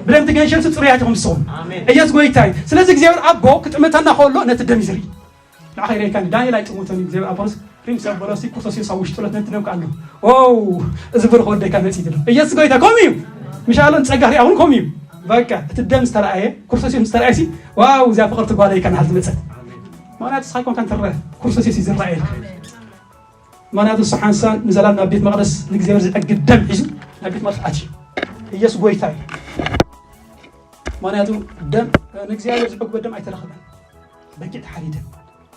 ብደም ትገንሸልሲ ፅሩያት ኢኹም ንስኹም ኢየሱስ ጎይታ እዩ ስለዚ እግዚኣብሔር ኣቦ ክጥምተና ከሎ ነቲ ደም ይዝርኢ ንዓኻ ይርእየካኒ ዳንኤል ኣይጥምቶን እዩ እግዚኣብሔር ኣቦ ርስ ሪም ሰብ በሎ ሲ ክርስቶስ ኢየሱስ ኣብ ውሽጡ ለት ነቲ ደም ከኣሎ ዋው እዚ ብሩኽ ወደካ መጺእ ትሎ ኢየሱስ ጎይታ ከምኡ እዩ ምሽ ኣሎ ንጸጋ ሪኣ እውን ከምኡ እዩ በቃ እቲ ደም ዝተረኣየ ክርስቶስ ኢየሱስ ዝተረኣየ ሲ ዋው እዚኣ ፍቕርቲ ጓለይ ከናሃል ትመጸት ምኽንያቱ ንስኻ ይኮንካ ንትረአ ክርስቶስ ኢየሱስ እዩ ዝረኣየልካ ምኽንያቱ እሱ ሓንሳእ ንዘላለም ናብ ቤት መቕደስ ንእግዚኣብሔር ዝዕግድ ደም ሒዙ ናብ ቤት መቕደስ ኣትዩ ኢየሱስ ጎይታ እዩ ምኽንያቱ ደም ንእግዚኣብሔር ዝዕግበ ደም ኣይተረኸበን በጊዕ ተሓሪደ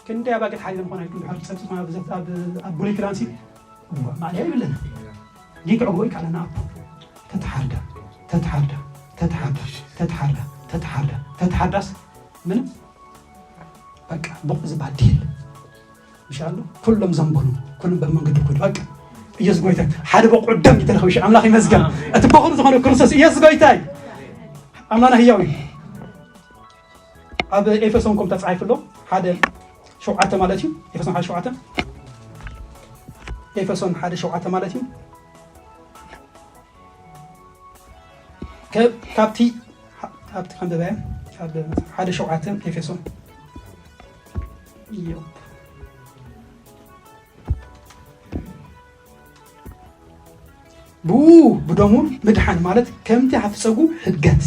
ክንደይ ኣባጊዕ ተሓሪደ ምዃን ኣይኩም ድሕር ፀብፅብ ኣብ ብሉይ ክዳን ሲ ማእለያ ይብለን ይክዕቦ ይካለና ኣቦ ተተሓርዳ ተተሓርዳ ተተሓርዳ ተተሓርዳ ተተሓርዳ ተተሓርዳስ ምንም በቃ ብቑ ዝበሃል ዲል ምሻሉ ኩሎም ዘንበሉ ኩሎም በመንገዲ ኩድ በቃ ኢየሱስ ጎይታ ሓደ በቁ ደም ይተረኸብ ሽ ኣምላኽ ይመስገን እቲ በኹሩ ዝኾነ ክርስቶስ ኢየሱስ ጎይታ እዩ ኣምላና ህያው እዩ ኣብ ኤፌሶን ኮም ተጻሒፉ ኣሎ ሓደ ሸውዓተ ማለት እዩ ኤፌሶን ሓደ ሸውዓተ ኤፌሶን ሓደ ሸውዓተ ማለት እዩ ከ- ካብቲ ኣብቲ ከንበበ ካብ ሓደ ሸውዓተ ኤፌሶን እዮ ብኡ ብደሙ ምድሓን ማለት ከምቲ ሃፍፀጉ ሕድገት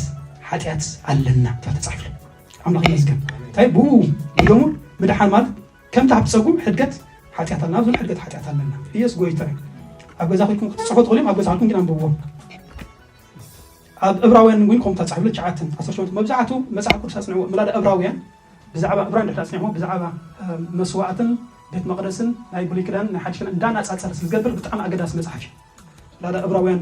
ሓጢኣት ኣለና ተፃሒፉ ኣምላኽ ይመስገን እንታይ ብኡ ብደሙ ምድሓን ማለት ከምቲ ሃፍፀጉ ሕድገት ሓጢኣት ኣለና ብዙ ሕድገት ሓጢኣት ኣለና ኢየሱስ ጎይታ እዩ ኣብ ገዛ ኮይኩም ክትፅሑ ትኽእሉ ኣብ ገዛ ኮይኩም ግን ኣንብብዎም ኣብ እብራውያን እውን ከምኡ ተፃሒፉ ትሽዓተን ዓሰርተ ሸሞንተ መብዛሕቱ መፅሓፍ ቅዱስ ኣፅንዕዎ ምላደ እብራውያን ብዛዕባ እብራን ድሕር ኣፅኒዕዎ ብዛዕባ መስዋእትን ቤት መቕደስን ናይ ብሉይ ክዳን ናይ ሓድሽ ክዳን እንዳናፃፀረ ስዝገብር ብጣዕሚ ኣገዳሲ መፅሓፍ እዩ ላዳ እብራውያን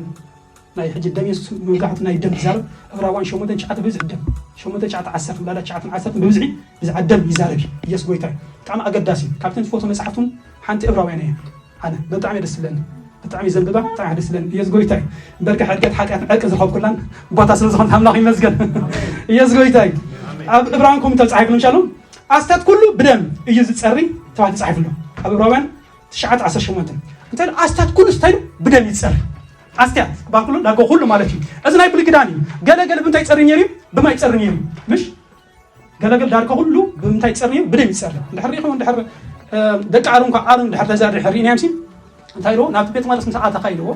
ናይ ሕጂ ደም የሱስ መብዛሕቱ ናይ ደም ይዛረብ እብራውያን ሸሞንተ ትሽዓተ ብብዝሒ ደም ሸሞንተ ትሽዓተ ዓሰርተ ላዳ ትሽዓተ ዓሰርተ ብብዝሒ ብዛዕባ ደም ይዛረብ እዩ ኢየሱስ ጎይታ እዩ ብጣዕሚ ኣገዳሲ እዩ ካብተን ዝፈትዎ መፅሓፍት እውን ሓንቲ እብራውያን እያ ኣነ ብጣዕሚ ደስ ዝብለኒ ብጣዕሚ ዘንብባ ብጣዕሚ ደስ ዝብለኒ ኢየሱስ ጎይታ እዩ እምበርከ ሕድገት ሓጢኣት ዕርቂ ዝረኸብኩላን ቦታ ስለ ዝኾነት ኣምላኽ ይመስገን ኢየሱስ ጎይታ እዩ ኣብ እብራውያን ኮሚተ ተፃሒፉ ንምሻሉ ኣስታት ኩሉ ብደም እዩ ዝፀሪ ተባሂሉ ተፃሒፉ ኣሎ ኣብ እብራውያን ትሽዓተ ዓሰርተ ሸሞንተ እንታይ ኣስታት ኩሉ ስታይሉ ብደም ይፀሪ ኣስታት ባር ኩሉ ዳርጎ ኩሉ ማለት እዩ እዚ ናይ ብሉይ ኪዳን እዩ ገለ ገለ ብምንታይ ይፀሪ ነይሩ እዩ ብማይ ይፀሪ ነይሩ እዩ ምሽ ገለገል ዳርካ ኩሉ ብምንታይ ይፀሪ እዩ ብደም ይፀሪ እንድሕር ሪኢኹም እንድሕር ደቂ ኣሮን ኳ ኣሮን እንድሕር ተዛ ድሕር ሪኢናዮም ሲ እንታይ ኢልዎ ናብቲ ቤት ማለት ምስ ኣተኻ ኢልዎ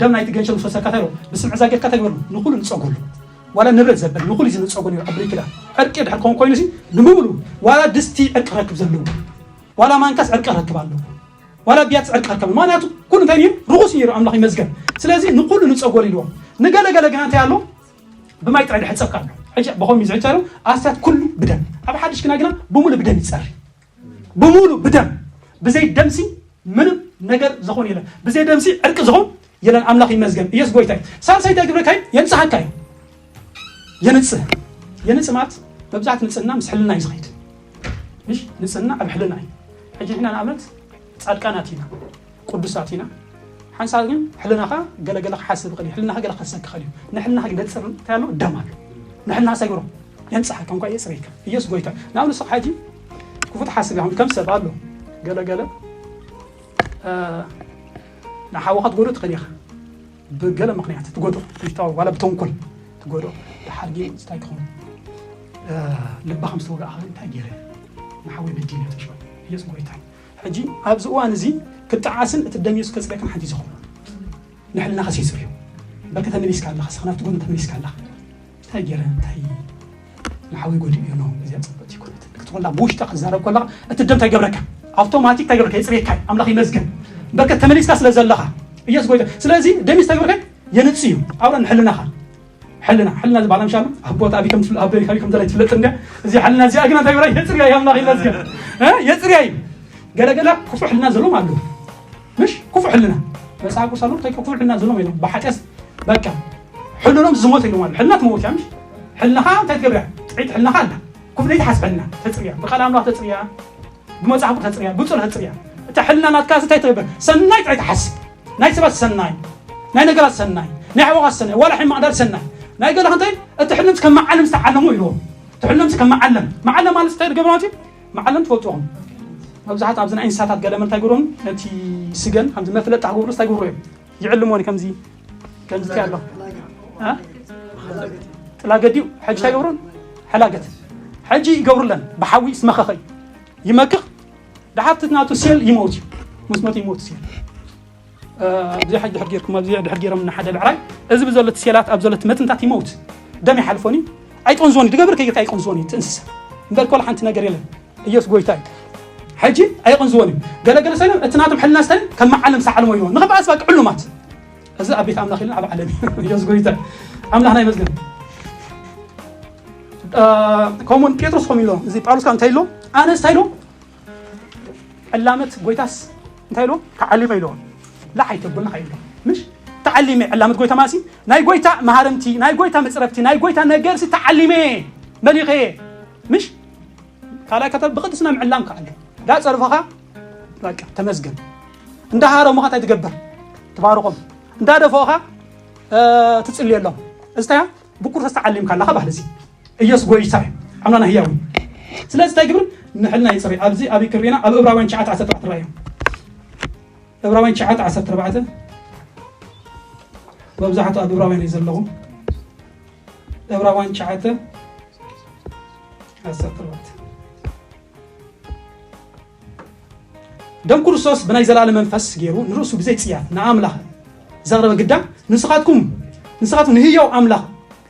ደም ናይቲ ገንሸል ምስ ወሰድካ እንታይ ኢልዎ ብስም ዕዛ ጌርካ እንታይ ግበርሉ ንኩሉ ንፀጎሉ ዋላ ንብረት ዘበል ንኩሉ እዩ ዝንፀጎ ነይሩ ኣብ ብሉይ ኪዳን ዕርቂ ድሕር ክኸውን ኮይኑ ሲ ንምብሉ ዋላ ድስቲ ዕርቂ ክረክብ ዘለዎ ዋላ ማንካስ ዕርቂ ክረክብ ኣለዎ ዋላ ቢያት ዕርቂ ክረክብ ምክንያቱ ኩሉ እንታይ ነይሩ ርኹስ ነይሩ ኣምላኽ ይመስገን ስለዚ ንኩሉ ንጸጎል ኢልዎም። ንገለገለ ግና እንታይ ኣሎ? ብማይ ጥራይ ዝሕጸብ ኣሎ። ሕጂ ብኸም እዩ ዝሕጸብ ኣሎ። ኣስታት ኩሉ ብደም። ኣብ ሓድሽ ግና ግና ብሙሉ ብደም ይጸሪ። ብሙሉ ብደም። ብዘይ ደምሲ ምንም ነገር ዝኾን የለን። ብዘይ ደምሲ ዕርቂ ዝኾን የለን። ኣምላኽ ይመስገን። ኢየሱስ ጎይታ እዩ። ሳልሳይ እንታይ ግብረካይ? የንጽሃካ እዩ። የንጽህ። የንጽህ ማለት መብዛሕት ንጽህና ምስ ሕልና እዩ ዝኸይድ። ምሽ ንጽህና ኣብ ሕልና እዩ። ሕጂ ንሕና ንኣብነት ጻድቃናት ኢና፣ ቅዱሳት ኢና። ሓንሳብ ግን ሕልናኻ ገለገለ ክሓስብ ይኽእል እዩ። ሕልናኻ ገለ ክኸሰክ ይኽእል እዩ። ንሕልናኻ ግን ዘጽር እንታይ ኣሎ? ደም ኣሎ። ንሕልና ሳይግሮ የንጽሓካ እንኳ የጽረይካ። ኢየሱስ ጎይታ። ንኣብነት ንስኻ ሕጂ ክፉት ሓስብ ይኹን ከም ሰብ ኣሎ። ገለገለ፣ እ፣ ንሓውኻ ትጎድኦ ትኽእል ኢኻ። ብገለ ምኽንያት ትጎድኦ። ይፍታው ዋላ ብተንኮል ትጎድኦ። ድሓር ግን እንታይ ክኸውን? እ፣ ልባ ከም ዝተወጋእኻ እንታይ ገይረ? ንሓወይ በዲለ ተሽዋ። ኢየሱስ ጎይታ። ሕጂ ኣብዚ እዋን እዚ ክጠዓስን እቲ ደም ኢየሱስ ከጽረክን ሓንቲ ዝኾኑ። ንሕልና ከሲስር እዩ። በልከ ተመሊስካ ኣለኻ፣ ስኽናት ትጎን ተመሊስካ ኣለኻ። እንታይ ገይረ? እንታይ ንሓወይ ጎዲኡ እዩ? ነው እዚኣ ጽብቕቲ ይኮነት። ክትኾላ ብውሽጣ ክዛረብ ከለኻ እቲ ደም እንታይ ገብረካ? ኣውቶማቲክ እንታይ ገብረካ? የጽርየካ እዩ። ኣምላኽ ይመስገን። በልከ ተመሊስካ ስለ ዘለኻ። ኢየሱስ ጎይታ። ስለዚ ደም ኢየሱስ እንታይ ገብረካ? የንጽ እዩ። ኣብረ ንሕልናኻ። ሕልና፣ ሕልና ዝበሃል ምሻሉ ኣብ ቦታ ኣቢይ ከም ትፍል-፣ ኣበይ፣ ኣበይ ከም ዘላ ይትፍለጥ እንድያ። እዚ ሕልና እዚኣ ግን እንታይ ገብራ? የጽርያ እዩ። ኣምላኽ ይመስገን። እ? የጽርያ እዩ። ገለገለ ክፉእ ሕልና ዘለዎም ኣለዉ። ምሽ? ክፉእ ሕልና። መጽሓፍ ቅዱስ ኣሎ፣ እንታይ ክፉእ ሕልና ዘለዎም የለዎም። ብሓጢኣት በቃ ሕልኖም ዝሞት የለዎም ኣለዉ። ሕልና ትመውት እያ፣ ምሽ? ሕልናኻ እንታይ ትገብር እያ? ጥዕይቲ ሕልናኻ ኣላ። ክፉእ ዘይትሓስብ ሕልና ተጽርያ። ብቃል ኣምላኽ ተጽርያ። ብመጽሓፍ ቅዱስ ተጽርያ። ብጸሎት ተጽርያ። እታ ሕልና ናትካ እንታይ ትገብር? ሰናይ ጥራይ ትሓስብ። ናይ ሰባት ሰናይ፣ ናይ ነገራት ሰናይ፣ ናይ ኣሕዋት ሰናይ፣ ዋላ ሕማቕ ዳር ሰናይ። ናይ ገለ እንታይ? እቲ ሕልም ከም መዓለም ዝተዓለሙ ኢልዎ። እቲ ሕልም ከም መዓለም። መዓለም ማለት እንታይ ዝገብር ማለት እዩ? መዓለም ትፈልጥዎም። መብዛሕት ኣብዚ ናይ እንስሳታት ገለ እንታይ ይገብሮም? ነቲ ስገን ከምዚ መፍለጥ ክገብሩ እንታይ ይገብሩ እዮም? ይዕልምዎ ከምዚ፣ ከምዚ እንታይ ኣሎ? እ? ጥላገት ድዩ? ሕጂ እንታይ ይገብሩን? ሕላገት። ሕጂ ይገብሩለን። ብሓዊ ይስመኸኸ እዩ። ይመክኽ። ድሓር እቲ ናቱ ሴል ይመውት እዩ። ምስ መቱ ይመውት ሴል። እ፣ ኣብዚ ሕጂ ድሕር ጌርኩም፣ ኣብዚ ድሕር ጌሮም ንሓደ ብዕራይ፣ እዚ ብዘሎ እቲ ሴላት፣ ኣብ ዘሎ እቲ መትንታት ይመውት። ደም ይሓልፎን እዩ። ኣይጠንዝዎን እዩ። ድገብር ከይገርካ ኣይጠንዝዎን እዩ እቲ እንስሳ። እምበር ኮላ ሓንቲ ነገር የለን። ኢየሱስ ጎይታ እዩ። ሕጂ ኣይቕንዝዎን እዩ። ገለገለ ሰለም እቲ ናቶም ሕልና ስታይ ከም መዓለም ሰዓልሞ እዩ። ንኽበኣስ በቃ ዕሉማት። እዚ ኣብ ቤት ኣምላኽ ኢልና ኣብ ዓለም እዩ። ኢየሱስ ጎይታ። ኣምላኽና ይመስገን። እ፣ ከምኡውን ጴጥሮስ ከምኡ ኢሎ፣ እዚ ጳውሎስ ከዓ እንታይ ኢሎ? ኣነስ እንታይ ኢሎ? ዕላመት ጎይታስ እንታይ ኢሎ? ተዓሊመ ኢሎ። ላሕ ኣይተብልና ኢሎ። ምሽ? ተዓሊመ ዕላመት ጎይታ ማሲ ናይ ጎይታ መሃረምቲ፣ ናይ ጎይታ መጽረፍቲ፣ ናይ ጎይታ ነገርሲ ተዓሊመ መሊኸ። ምሽ? ካልኣይ ከተብ ብቕድስና ምዕላም ከኣለ። እንዳ ጸርፈኻ በቃ ተመስገን። እንዳ ሃረሙኻ እንታይ ትገብር? ትባርኾም። እንዳ ደፈኡኻ፣ እ፣ ትጽልየሎም። እዚ እንታይ እያ? ብኩርተስ ተዓሊምካ ኣለኻ ባህል እዚ። ኢየሱስ ጎይታ እዩ። ኣምላኽና ህያው እዩ። ስለዚ እንታይ ግብር? ንሕልና ይጽሪ። ኣብዚ ኣበይ ክርቢና? ኣብ ዕብራውያን ትሽዓተ ዓሰርተ ኣርባዕተ ትረኣዩ። ዕብራውያን ትሽዓተ ዓሰርተ ኣርባዕተ። መብዛሕትኡ ኣብ ዕብራውያን እዩ ዘለኹ። ዕብራውያን ትሽዓተ ዓሰርተ ኣርባዕተ። ደም ክርስቶስ ብናይ ዘላለም መንፈስ ገይሩ ንርእሱ ብዘይ ጽያፍ ንኣምላኽ ዘቕረበ ግዳ ንስኻትኩም፣ ንስኻትኩም ንህያው ኣምላኽ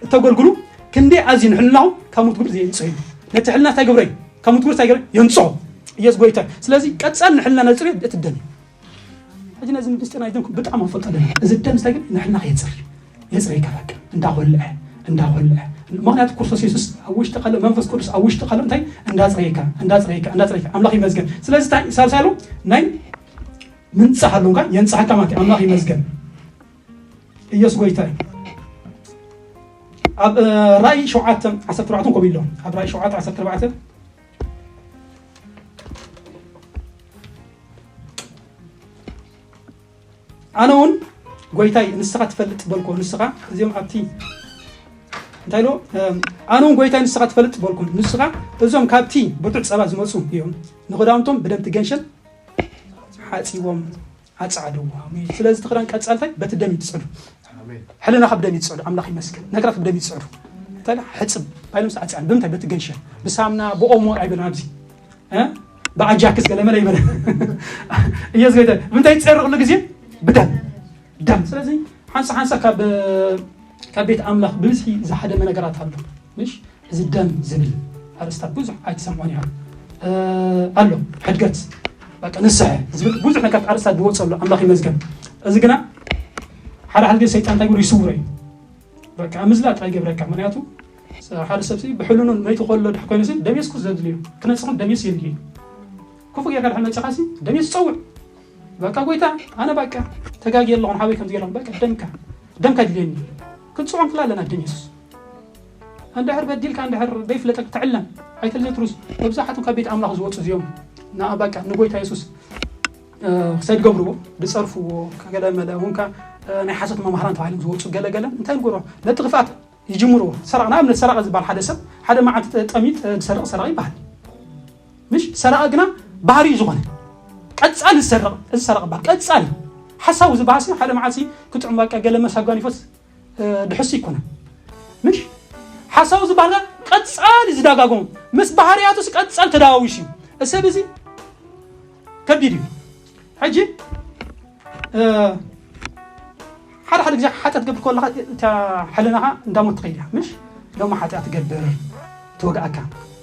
እተገልግሉ ክንደይ ኣዝዩ ንሕልናኹም ካብ ሙት ግብሪ ዘየንጽሆ እዩ። ነቲ ሕልና እንታይ ገብረ እዩ? ካብ ሙት ግብሪ እንታይ ገብረ? የንጽሆ። ኢየሱስ ጎይታ። ስለዚ ቀጻሊ ንሕልና ነጽርዮ እቲ ደም እዩ። ሕጂ ነዚ ምስጢር ናይ ደም ብጣዕሚ ክፈልጦ ኣለና። እዚ ደም እንታይ ግን ንሕልና የጽር። የጽረይካ በቃ። እንዳኾልዐ፣ እንዳኾልዐ። ምኽንያቱ ክርስቶስ የሱስ ኣብ ውሽጢ ከሎ፣ መንፈስ ቅዱስ ኣብ ውሽጢ ከሎ እንታይ? እንዳጽረይካ፣ እንዳጽረይካ፣ እንዳጽረይካ። ኣምላኽ ይመስገን። ስለዚ እንታይ? ሳልሳይ ኣሎ፣ ናይ ምንጻህ ኣሎ፣ እንኳን የንጽሃካ ማለት እዩ። ኣምላኽ ይመስገን። ኢየሱስ ጎይታ እዩ። ኣብ፣ እ፣ ራእይ ሸውዓተ ዓሰርተ ኣርባዕተ ከምኡ ኢሎ። ኣብ ራእይ ሸውዓተ ዓሰርተ ኣርባዕተ ኣነ እውን ጎይታይ ንስኻ ትፈልጥ በልኮ። ንስኻ እዚኦም ኣብቲ እንታይ ኢሎ? እም፣ ኣነ እውን ጎይታይ ንስኻ ትፈልጥ በልኮ። ንስኻ እዞም ካብቲ ብርቱዕ ጸባ ዝመጹ እዮም። ንኽዳውንቶም ብደም ትገንሸል ሓጺቦም ኣጻዕድዎ። ስለዚ እቲ ክዳን ቀጻልታይ በቲ ደም እዩ ትጽዕዱ። ኣሜን። ሕልና ካብ ደም እዩ ትጽዕዱ። ኣምላኽ ይመስገን። ነገራት ብደም እዩ ትጽዕዱ። እንታይ ኢላ? ሕጽብ ባይሎም ሰዓት ጸዓን። ብምንታይ? በቲ ገንሸል። ብሳምና፣ ብኦሞ ኣይበለን ኣብዚ። እ? ብኣጃክስ ገለ መለ ይበለ። ኢየሱስ ጎይታ። ብምንታይ ይጸሪ ኩሉ ግዜ? ብደም። ደም። ስለዚ ሓንሳ ሓንሳ ካብ፣ ካብ ቤት ኣምላኽ ብብዝሒ ዝሃደመ ነገራት ኣሎ። ምሽ? እዚ ደም ዝብል ኣርእስታት ብዙሕ ኣይትሰምዖን ኢኻ። እ፣ ኣሎ፣ ሕድገት፣ በቃ ንስሐ ዝብል ብዙሕ ነገራት ኣርእስታት ዝወጽእ ኣሎ። ኣምላኽ ይመስገን። እዚ ግና ሓደ ሓደ ግዜ ሰይጣን እንታይ ይገብር? ይስውሮ እዩ። በቃ ምዝላጥ ኣይገብረካ። ምክንያቱ ሓደ ሰብ ብሕልኑ መይቱ ከሎ ድሕ ኮይኑ ደሜስኩ ዘድልዩ ክነፅኹን ደሜስ የድልዩ። ክፉእ ጌርካ ድሕር መፅኻ ደሜስ ፀውዕ። በቃ ጎይታ፣ ኣነ በቃ ተጋጊየ ኣለኹ፣ ሓወይ ከምዚ ገይረ በቃ ደምካ ደምካ ድልየኒ። ክንፅዖም ክላ ኣለና ደሜስ። እንድሕር በዲልካ እንድሕር ዘይፍለጠክ ትዕለም ኣይተልዘትሩስ። መብዛሕቱ ካብ ቤት ኣምላኽ ዝወፁ እዚኦም ንኣ በቃ ንጎይታ የሱስ ክሳይ ዝገብርዎ ዝፀርፍዎ ከገለ መለ እውን ናይ ሓሶት መምሃራን ተባሂሎም ዝወፁ ገለገለ እንታይ ንገሮ ነቲ ክፍኣት ይጅምርዎ። ሰራቕ ንኣብነት ሰራቐ ዝበሃል ሓደ ሰብ ሓደ መዓልቲ ጠሚት ዝሰርቕ ሰራቕ ይበሃል። ምሽ ሰራቐ ግና ባህሪ እዩ ዝኾነ ቀጻሊ ዝሰርቕ እዚ ሰራቕ ይበሃል። ቀጻሊ ሓሳዊ ዝበሃል ሓደ መዓልቲ ክጥዑም በቃ ገለ መሳጓኒፎስ ድሕሱ ይኮነ ምሽ ሓሳዊ ዝበሃል ቀጻሊ ዝዳጋጎም ምስ ባህርያቱስ ቀጻሊ ተዳዋዊሱ እዩ። እሰብ እዚ ከቢድ እዩ። ሕጂ ሓደ ሓደ ግዜ ሓጢኣት ገብር ከለኻ እታ ሕልናኻ እንዳሞት ትኸይድ እያ ምሽ ደሞ ሓጢኣት ትገብር ትወግኣካ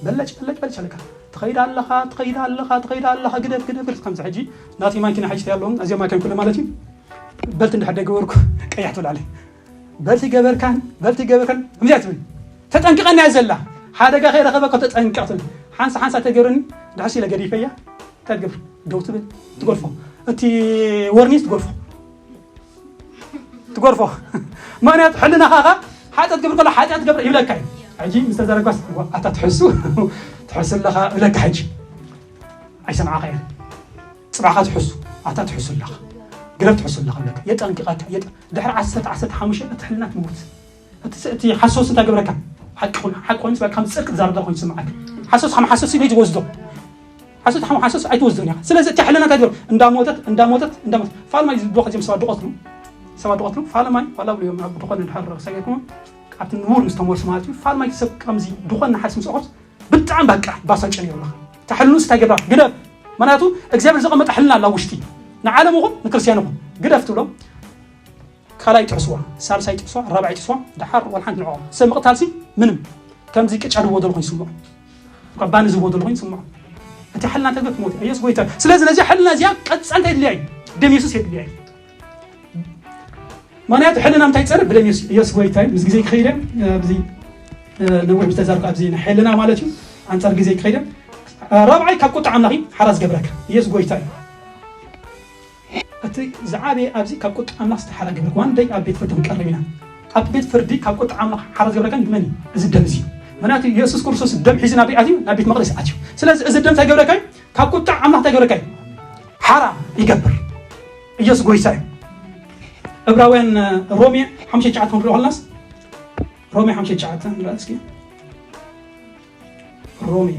በለጭ በለጭ በለጭ ኣለካ ትኸይድ ኣለኻ ትኸይድ ኣለኻ ትኸይድ ኣለኻ ግደፍ ግደፍ ግደፍ ከምዚ ሕጂ ናቲ ማኪና ሕጂ ኣለዎም እዚኦም ማኪና ኩሉ ማለት እዩ። በልቲ እንድሕር ደገበርኩ ቀያሕ ትብል ዓለይ በልቲ ገበርካን በልቲ ገበርካን ከምዚኣ ትብል ተጠንቅቐና እያ ዘላ ሓደጋ ከይረኸበ ካብ ተጠንቀቕ ትብል ሓንሳ ሓንሳ ተገብረኒ ድሕሲ ኢለ ገዲፈያ እንታይ ትገብር ደው ትብል ትጎልፎ እቲ ወርኒስ ትጎልፎ ትጎልፎ ምክንያቱ ሕልናኻ ሓጢኣት ገብር ከሎ ሓጢኣት ገብር ይብለካ እዩ ሕጂ ምስ ተዘረጓስ ኣታ ትሕሱ ትሕሱ ኣለኻ ይብለካ ሕጂ ኣይሰምዓኻ እየ ጽባኻ ትሕሱ ኣታ ትሕሱ ኣለኻ ግረብ ትሕሱ ኣለኻ ይብለካ የጠንቅቐካ የጠ ድሕሪ ዓሰርተ ዓሰርተ ሓሙሽተ እቲ ሕልና ትመውት እቲ ስ- እቲ ሓሶስ እንታይ ገብረካ ሓቂ ኹን ሓቂ ኮይኑ ስበካ ከም ጽድቂ ትዛረብ ኮይኑ ስምዓካ ሓሶስ ከም ሓሶስ ኢሉ ትወስዶ ሓሶት ሓሙ ሓሶስ ኣይትወስዶን ኢኻ ስለዚ እቲ ሕልና እንታይ ትገብር እንዳሞተት እንዳሞተት እንዳሞተት ፋልማይ ዝብሎ ከዚም ሰባት ድቆትሉ ሰባት ድቆትሉ ፋልማይ ዋላ ብልዮም ኣብ ድኾነ ድሓር ሰገርኩም ኣብቲ ንቡር ምስ ተመልሱ ማለት እዩ ፋልማይ ሰብ ከምዚ ድኾነ ሓስ ምስ ኦኸት ብጣዕሚ በቃ ባሳጭ ነይሩ ኣለኻ ተሕልኑስ እንታይ ገብራ ግደፍ ምክንያቱ እግዚኣብሔር ዘቐመጠ ሕልና ኣላ ውሽጢ ንዓለም ይኹን ንክርስትያን ይኹን ግደፍ ትብሎ ካልኣይ ጥሕስዋ ሳልሳይ ጥሕስዋ ራብዓይ ጥሕስዋ ደሓር ዋላ ሓንቲ ንዕኦም ሰብ ምቕታልሲ ምንም ከምዚ ቅጫ ዝቦ ዘሎ ኮይኑ ይስምዖ እኳ ባኒ ዝቦ ዘሎ ኮይኑ ይስምዖ እቲ ሕልና ተገፍ ሞት ኢየሱስ ጎይታ ስለዚ ነዚ ሕልና እዚኣ ቀጻል እንታይ የድልያ እዩ ደም የሱስ የድልያ እዩ ምክንያቱ ሕልና ምታይ ይፀርብ ብደም የሱስ ጎይታ እዩ ምስ ግዜ ክኸይደ ኣብዚ ነዊሕ ምስ ተዛርኩ ኣብዚ ናይ ሕልና ማለት እዩ ኣንፃር ግዜ ክኸይደ ራብዓይ ካብ ቁጣ ኣምላኽ እዩ ሓራ ዝገብረካ ኢየሱስ ጎይታ እዩ እቲ ዝዓበየ ኣብዚ ካብ ቁጣ ኣምላኽ ዝተሓራ ግብር ዋን ደይ ኣብ ቤት ፍርዲ ክንቀርብ ኢና ኣብ ቤት ፍርዲ ካብ ቁጣ ኣምላኽ ሓራ ዝገብረካ ንመን እዩ እዚ ደም እዚ ምክንያቱ የሱስ ክርስቶስ ደም ሒዙ ናብ ኣትዩ ናብ ቤት መቅደስ ኣትዩ ስለዚ እዚ ደም እንታይ ገብረካ እዩ ካብ ቁጣ ኣምላኽ እንታይ ገብረካ እዩ ሓራ ይገብር ኢየሱስ ጎይታ እዩ ዕብራውያን ሮሜ ሓሙሽተ ትሽዓተ ክንሪኦ ከለናስ ሮሜ ሓሙሽተ ትሽዓተ ንርኣ እስኪ ሮሜ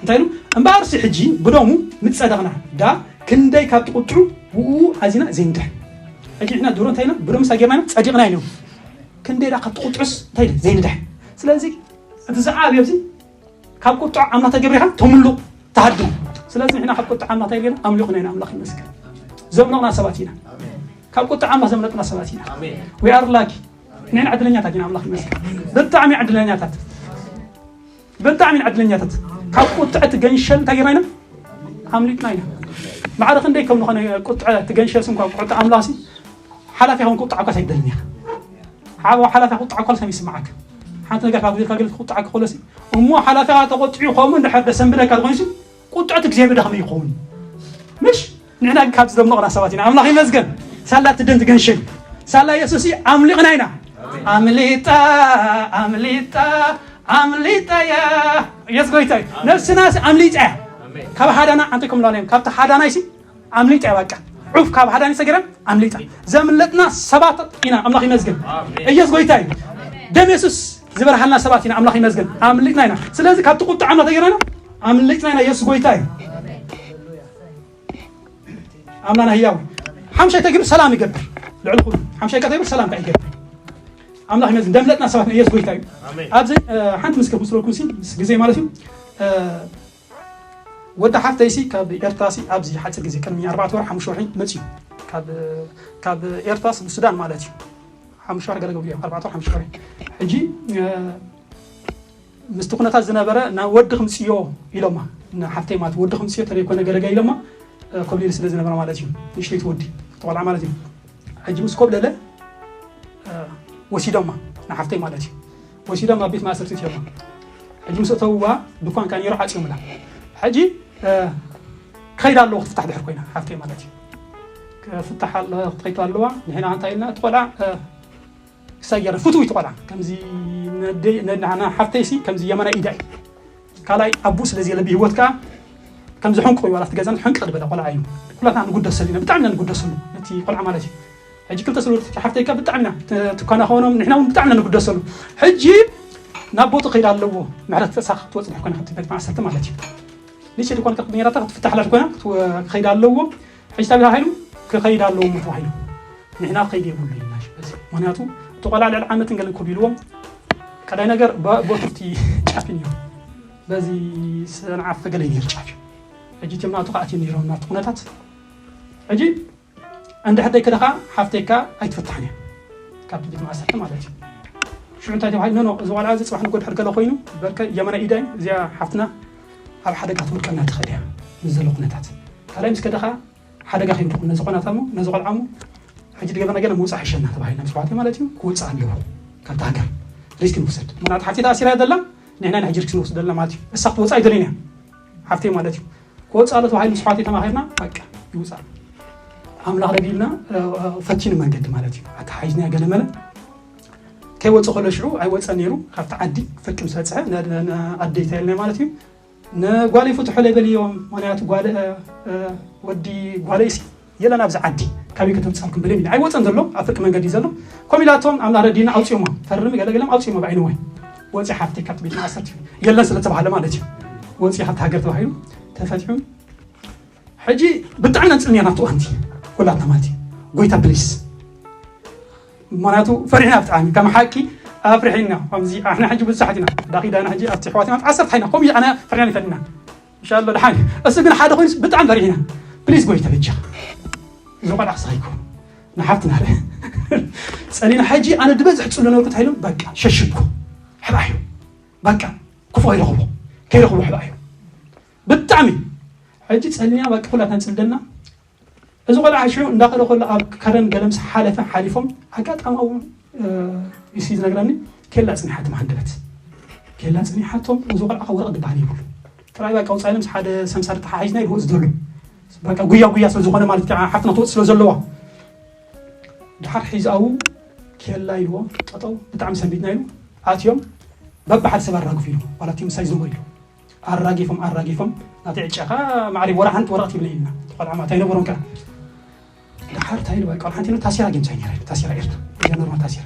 እንታይ ኢሉ እምበኣርሲ ሕጂ ብደሙ ምጸደቕና ዳ ክንደይ ካብ ትቁጥዑ ብኡ ኣዚና ዘይንድሕ ሕጂ ንሕና ድሮ እንታይ ኢና ብደሙ ሳጌርና ኢና ጸዲቕና ኢሉ ክንደይ ዳ ካብ ትቁጥዑስ እንታይ ኢሉ ዘይንድሕ ስለዚ እቲ ዝዓብዮ እዚ ካብ ቁጥዑ ኣምላኽ ተገብሪኻ ተምሉ ተሃድም ስለዚ ንሕና ካብ ቁጥዓ ኣምላኽ እንታይ ጌርና ኣምሊኹና ኢና ኣምላኽ ይመስገን ዘምለቕና ሰባት ኢና ካብ ቁጥዓ ኣምላኽ ዘምለጥና ሰባት ኢና we are lucky ንሕና ዕድለኛታት ኢና ኣምላኽ ይመስገን ብጣዕሚ ዕድለኛታት ብጣዕሚ ዕድለኛታት ካብ ቁጥዐ እቲ ገንሸል እንታይ ጌርና ኢና ኣምሊጥና ኢና ማዕረ ክንደይ ከም ዝኾነ ቁጥዐ እቲ ገንሸል ስንኳ ቁጥዐ ኣምላኽ ሓላፊ ኸውን ቁጥዓ እኳ ኣይደልን ኢኻ ሓቦ ሓላፊ ቁጥዓ እኳ ከም ይስምዓካ ሓንቲ ነገር ካብ ግዜካ ገለ ቁጥዓ ክኸለሲ እሞ ሓላፊ ተቆጥዑ ከምኡ እንድሕር ደሰንብለካ ዝኾንሲ ቁጥዐት እግዚኣብሔር ከመይ ይኸውን ምሽ ንሕና ካብ ዝደምቕና ሰባት ኢና ኣምላኽ ይመስገን ሳላ ትደን ትገንሸል ሳላ የሱስ ኣምሊቕና ኢና ኣምሊጣ ኣምሊጣ ኣምሊጣ ያ የስ ጎይታ ነብስና ኣምሊጣ ያ ካብ ሓዳና ኣንተ ከም ላና ካብቲ ሓዳና ይሲ ኣምሊጣ ያ በቃ ዑፍ ካብ ሓዳና ይሰገረ ኣምሊጣ ዘምለጥና ሰባት ኢና ኣምላኽ ይመስገን ኢየሱስ ጎይታ እዩ ደም የሱስ ዝበርሃልና ሰባት ኢና ኣምላኽ ይመስገን ኣምሊጥና ኢና ስለዚ ካብቲ ቁጣ ኣምላኽ ተገረና ኣምሊጥና ኢና የሱስ ጎይታ እዩ ኣምላና ህያው ሓምሻይ ተግብር ሰላም ይገብር ልዕሊ ኩሉ ሓምሻይ ከተግብር ሰላም ከ ይገብር ኣምላኽ ይመስገን ደምለጥና ሰባት ኢየሱስ ጎይታ እዩ ኣብዚ ሓንቲ ምስ ከብስለኩም ሲ ምስ ግዜ ማለት እዩ ወዲ ሓፍተይሲ ካብ ኤርትራሲ ኣብዚ ሓፂር ግዜ ቅድሚ ኣርባዕተ ወር ሓሙሽተ ወርሒ መፅዩ ካብ ኤርትራስ ብሱዳን ማለት እዩ ሓሙሽተ ወርሒ ገለገብሉ እዮም ኣርባዕተ ወር ሓሙሽተ ወርሒ ሕጂ ምስቲ ኩነታት ዝነበረ ናብ ወዲ ክምፅዮ ኢሎማ፣ ንሓፍተይ ማለት ወዲ ክምፅዮ ተለይኮነ ገለገ ኢሎማ። ኮብሊል ስለ ዝነበረ ማለት እዩ፣ ንእሽተይቲ ወዲ ተቆልዓ ማለት እዩ። ሕጂ ምስ ኮብለለ ወሲዶማ፣ ንሓፍተይ ማለት እዩ። ወሲዶም ኣብ ቤት ማእሰርቲ እትዮማ። ሕጂ ምስ እተውዋ ድኳን ከኣ ነይሩ፣ ዓፅዮምላ። ሕጂ ክኸይድ ኣለዎ ክትፍታሕ ድሕር ኮይና ሓፍተይ ማለት እዩ። ክፍታሕ ክትኸይድ ኣለዋ። ንሕና እንታይ ኢልና እቲ ቆልዓ ክሳብ ገይረ ፍትው ይትቆላ ከምዚ ሓፍተይሲ ከምዚ የማናይ ኢዳ እዩ። ካልኣይ ኣቡ ስለ ዘየለ ብህይወት ከዓ ከምዚ ሕንቁ ይባላ ኣብቲ ገዛን ሕንቅ ዝበለ ቆልዓ እዩ። ኩላትና ንጉደሰሉ ኢና፣ ብጣዕሚ ኢና ንጉደሰሉ ነቲ ቆልዓ ማለት እዩ። ሕጂ ክልተ ሰሉት ሓፍተይካ ብጣዕሚ ኢና ትከናኸኖም፣ ንሕና እውን ብጣዕሚ ኢና ንጉደሰሉ። ሕጂ ናብ ቦቱ ከይዳ ኣለዎ ምሕረት ተሳኽ ክትወፅእ ኮይና ካብቲ ቤት ማእሰርቲ ማለት እዩ። ንእሽተይ ድኳን ክትነይራታ ክትፍታሕ ኣላ ድኳና ክኸይድ ኣለዎ። ሕጂ ታቢታ ሃይሉ ክኸይድ ኣለዎ ተባሂሉ። ንሕና ክኸይድ የብሉ ኢልና ሽበዚ። ምክንያቱ እቲ ቆልዓ ልዕሊ ዓመትን ገለን ኮቢልዎም ቀዳይ ነገር ቦትርቲ ጫፍን እዩ። በዚ ሰንዓፈ ገለ ነይሩ ጫፍ እዩ። ሕጂ እቲም ናቱ ከኣትዮም ነይሮም ናቱ ኩነታት። ሕጂ እንድሕር ደይከደኻ ሓፍተይካ ኣይትፍታሕን እያ። ካብቲ ቤት ማእሰርቲ ማለት እዩ። ሽዑ እንታይ ተባሂሉ? ኖ፣ ኖ፣ እዚ ቆልዓ እዚ ጽባሕ ንጎ ድሕር ገለ ኮይኑ በርከ የመና ኢዳይ እዚኣ ሓፍትና ኣብ ሓደጋ ትወድቀና ትኽእል እያ። ምስ ዘሎ ኩነታት ካልኣይ ምስ ከደኻ ሓደጋ ከይምድኹም ነዚ ቆናታ እሞ ነዚ ቆልዓ እሞ ሕጂ ድገበና ገለ ምውፃእ ሕሸና ተባሂልና ምስ ኣሕዋተይ ማለት እዩ። ክወፅእ ኣለዎ ካብቲ ሃገር ሪስክ ንውሰድ። ምክንያቱ ሓፍቲ ተኣሲራ እያ ዘላ፣ ንሕና ኢና ሕጂ ሪስክ ንወስድ ዘለና ማለት እዩ። እሳ ክትወፅእ ኣይደልን እያ ሓፍተይ ማለት እዩ። ክወፅእ ኣሎ ተባሂሉ ምስ ኣሕዋተይ ተማኺርና በቃ ይውፃእ ኣምላኽ ረዲኡልና ፈቲኑ መንገዲ ማለት እዩ። ኣተሓሒዝና ገለመለ ከይወፅእ ከሎ ሽዑ ኣይወፀን ነይሩ። ካብቲ ዓዲ ፍርቂ ምስ በፅሐ ኣደይታ የልና ማለት እዩ። ንጓለይ ፍትሑለይ በልዮም፣ ምክንያቱ ጓል ወዲ ጓለይሲ የለን ኣብዚ ዓዲ፣ ካበይ ከተምፃልኩም በልዮም ኢለ። ኣይወፀን ዘሎ ኣብ ፍርቂ መንገዲ ዘሎ። ከምኡ ኢላቶም ኣምላኽ ረዲና ኣውፅኦማ፣ ፈርሚ ገለገለም ኣውፅኦማ ብዓይኒ ወይ ወፂ ሓፍተይ ካብቲ ቤት ማእሰርቲ የለን ስለተባሃለ ማለት እዩ። ወፂ ካብቲ ሃገር ተባሂሉ ተፈትሑ። ሕጂ ብጣዕሚ ኢና ንፅሊ ነርና ኣብቲ እዋንቲ ኩላትና ማለት እዩ። ጎይታ ፕሊስ ምክንያቱ ፈሪሕና ብጣዕሚ ከም ሓቂ ኣፍሪሒና። ከምዚ ኣሕና ሕጂ ብዙሓት ኢና ዳኺዳና ሕጂ ኣብቲ ኣሕዋትና ዓሰርተ ሓይና ከምኡ ኣነ ፈሪሕና ይፈልና እንሻሎ ድሓን እሱ ግን ሓደ ኮይኑ ብጣዕሚ ፈሪሕና። ፕሊስ ጎይታ በጃ እዚ ቆልዓ ክሳይኮ ንሓፍትና ጸሊና። ሕጂ ኣነ ድበዝሕ ጽሉ ነበርኩ እንታይ ኢሎም በቃ ሸሽግኩ ሕባዩ በቃ ክፉ ከይረኽቦ ከይረኽቦ ሕባዩ ብጣዕሚ ሕጂ ጸሊና በቃ ኩላትና ንጽልደልና። እዚ ቆልዓ ሽዑ እንዳኸደ ከሎ ኣብ ከረን ገለ ምስ ሓለፈ ሓሊፎም ኣጋጣሚ ኣብኡ ኢሲ ዝነግረኒ ኬላ ጽኒሓቶም ሃንደበት ኬላ ጽኒሓቶም። እዚ ቆልዓ ካብ ወረቕ ድበሃል ይብሉ ጥራይ በቃ ውፃኢ ምስ ሓደ ሰምሳር ተሓሒዝና ይድወፅ ዘሎ በቃ ጉያ ጉያ ስለ ዝኾነ ማለት ሓፍትና ትወፅ ስለ ዘለዋ ድሓር ሒዚ ኣብኡ ኬላ ኢልዎ ጠጠው ብጣዕሚ ሰንቢድና ኢሉ ኣትዮም በብሓደ ሰብ ኣራግፉ ኢሉ ዋላ እቲ ምሳይ ዝነበሩ ኢሉ ኣራጊፎም ኣራጊፎም ናተይ ዕጫኻ ማዕሪ ወላ ሓንቲ ወረቐት ይብለ ኢልና ቆልዓ ማታ ኣይነበሮም ከ ድሓር እንታይ ኢሉ በቃ ሓንቲ ኢሉ ታሲራ ጌምሳይ ነይራ ታሲራ ኤርትራ እያ ኖርማ ታሲራ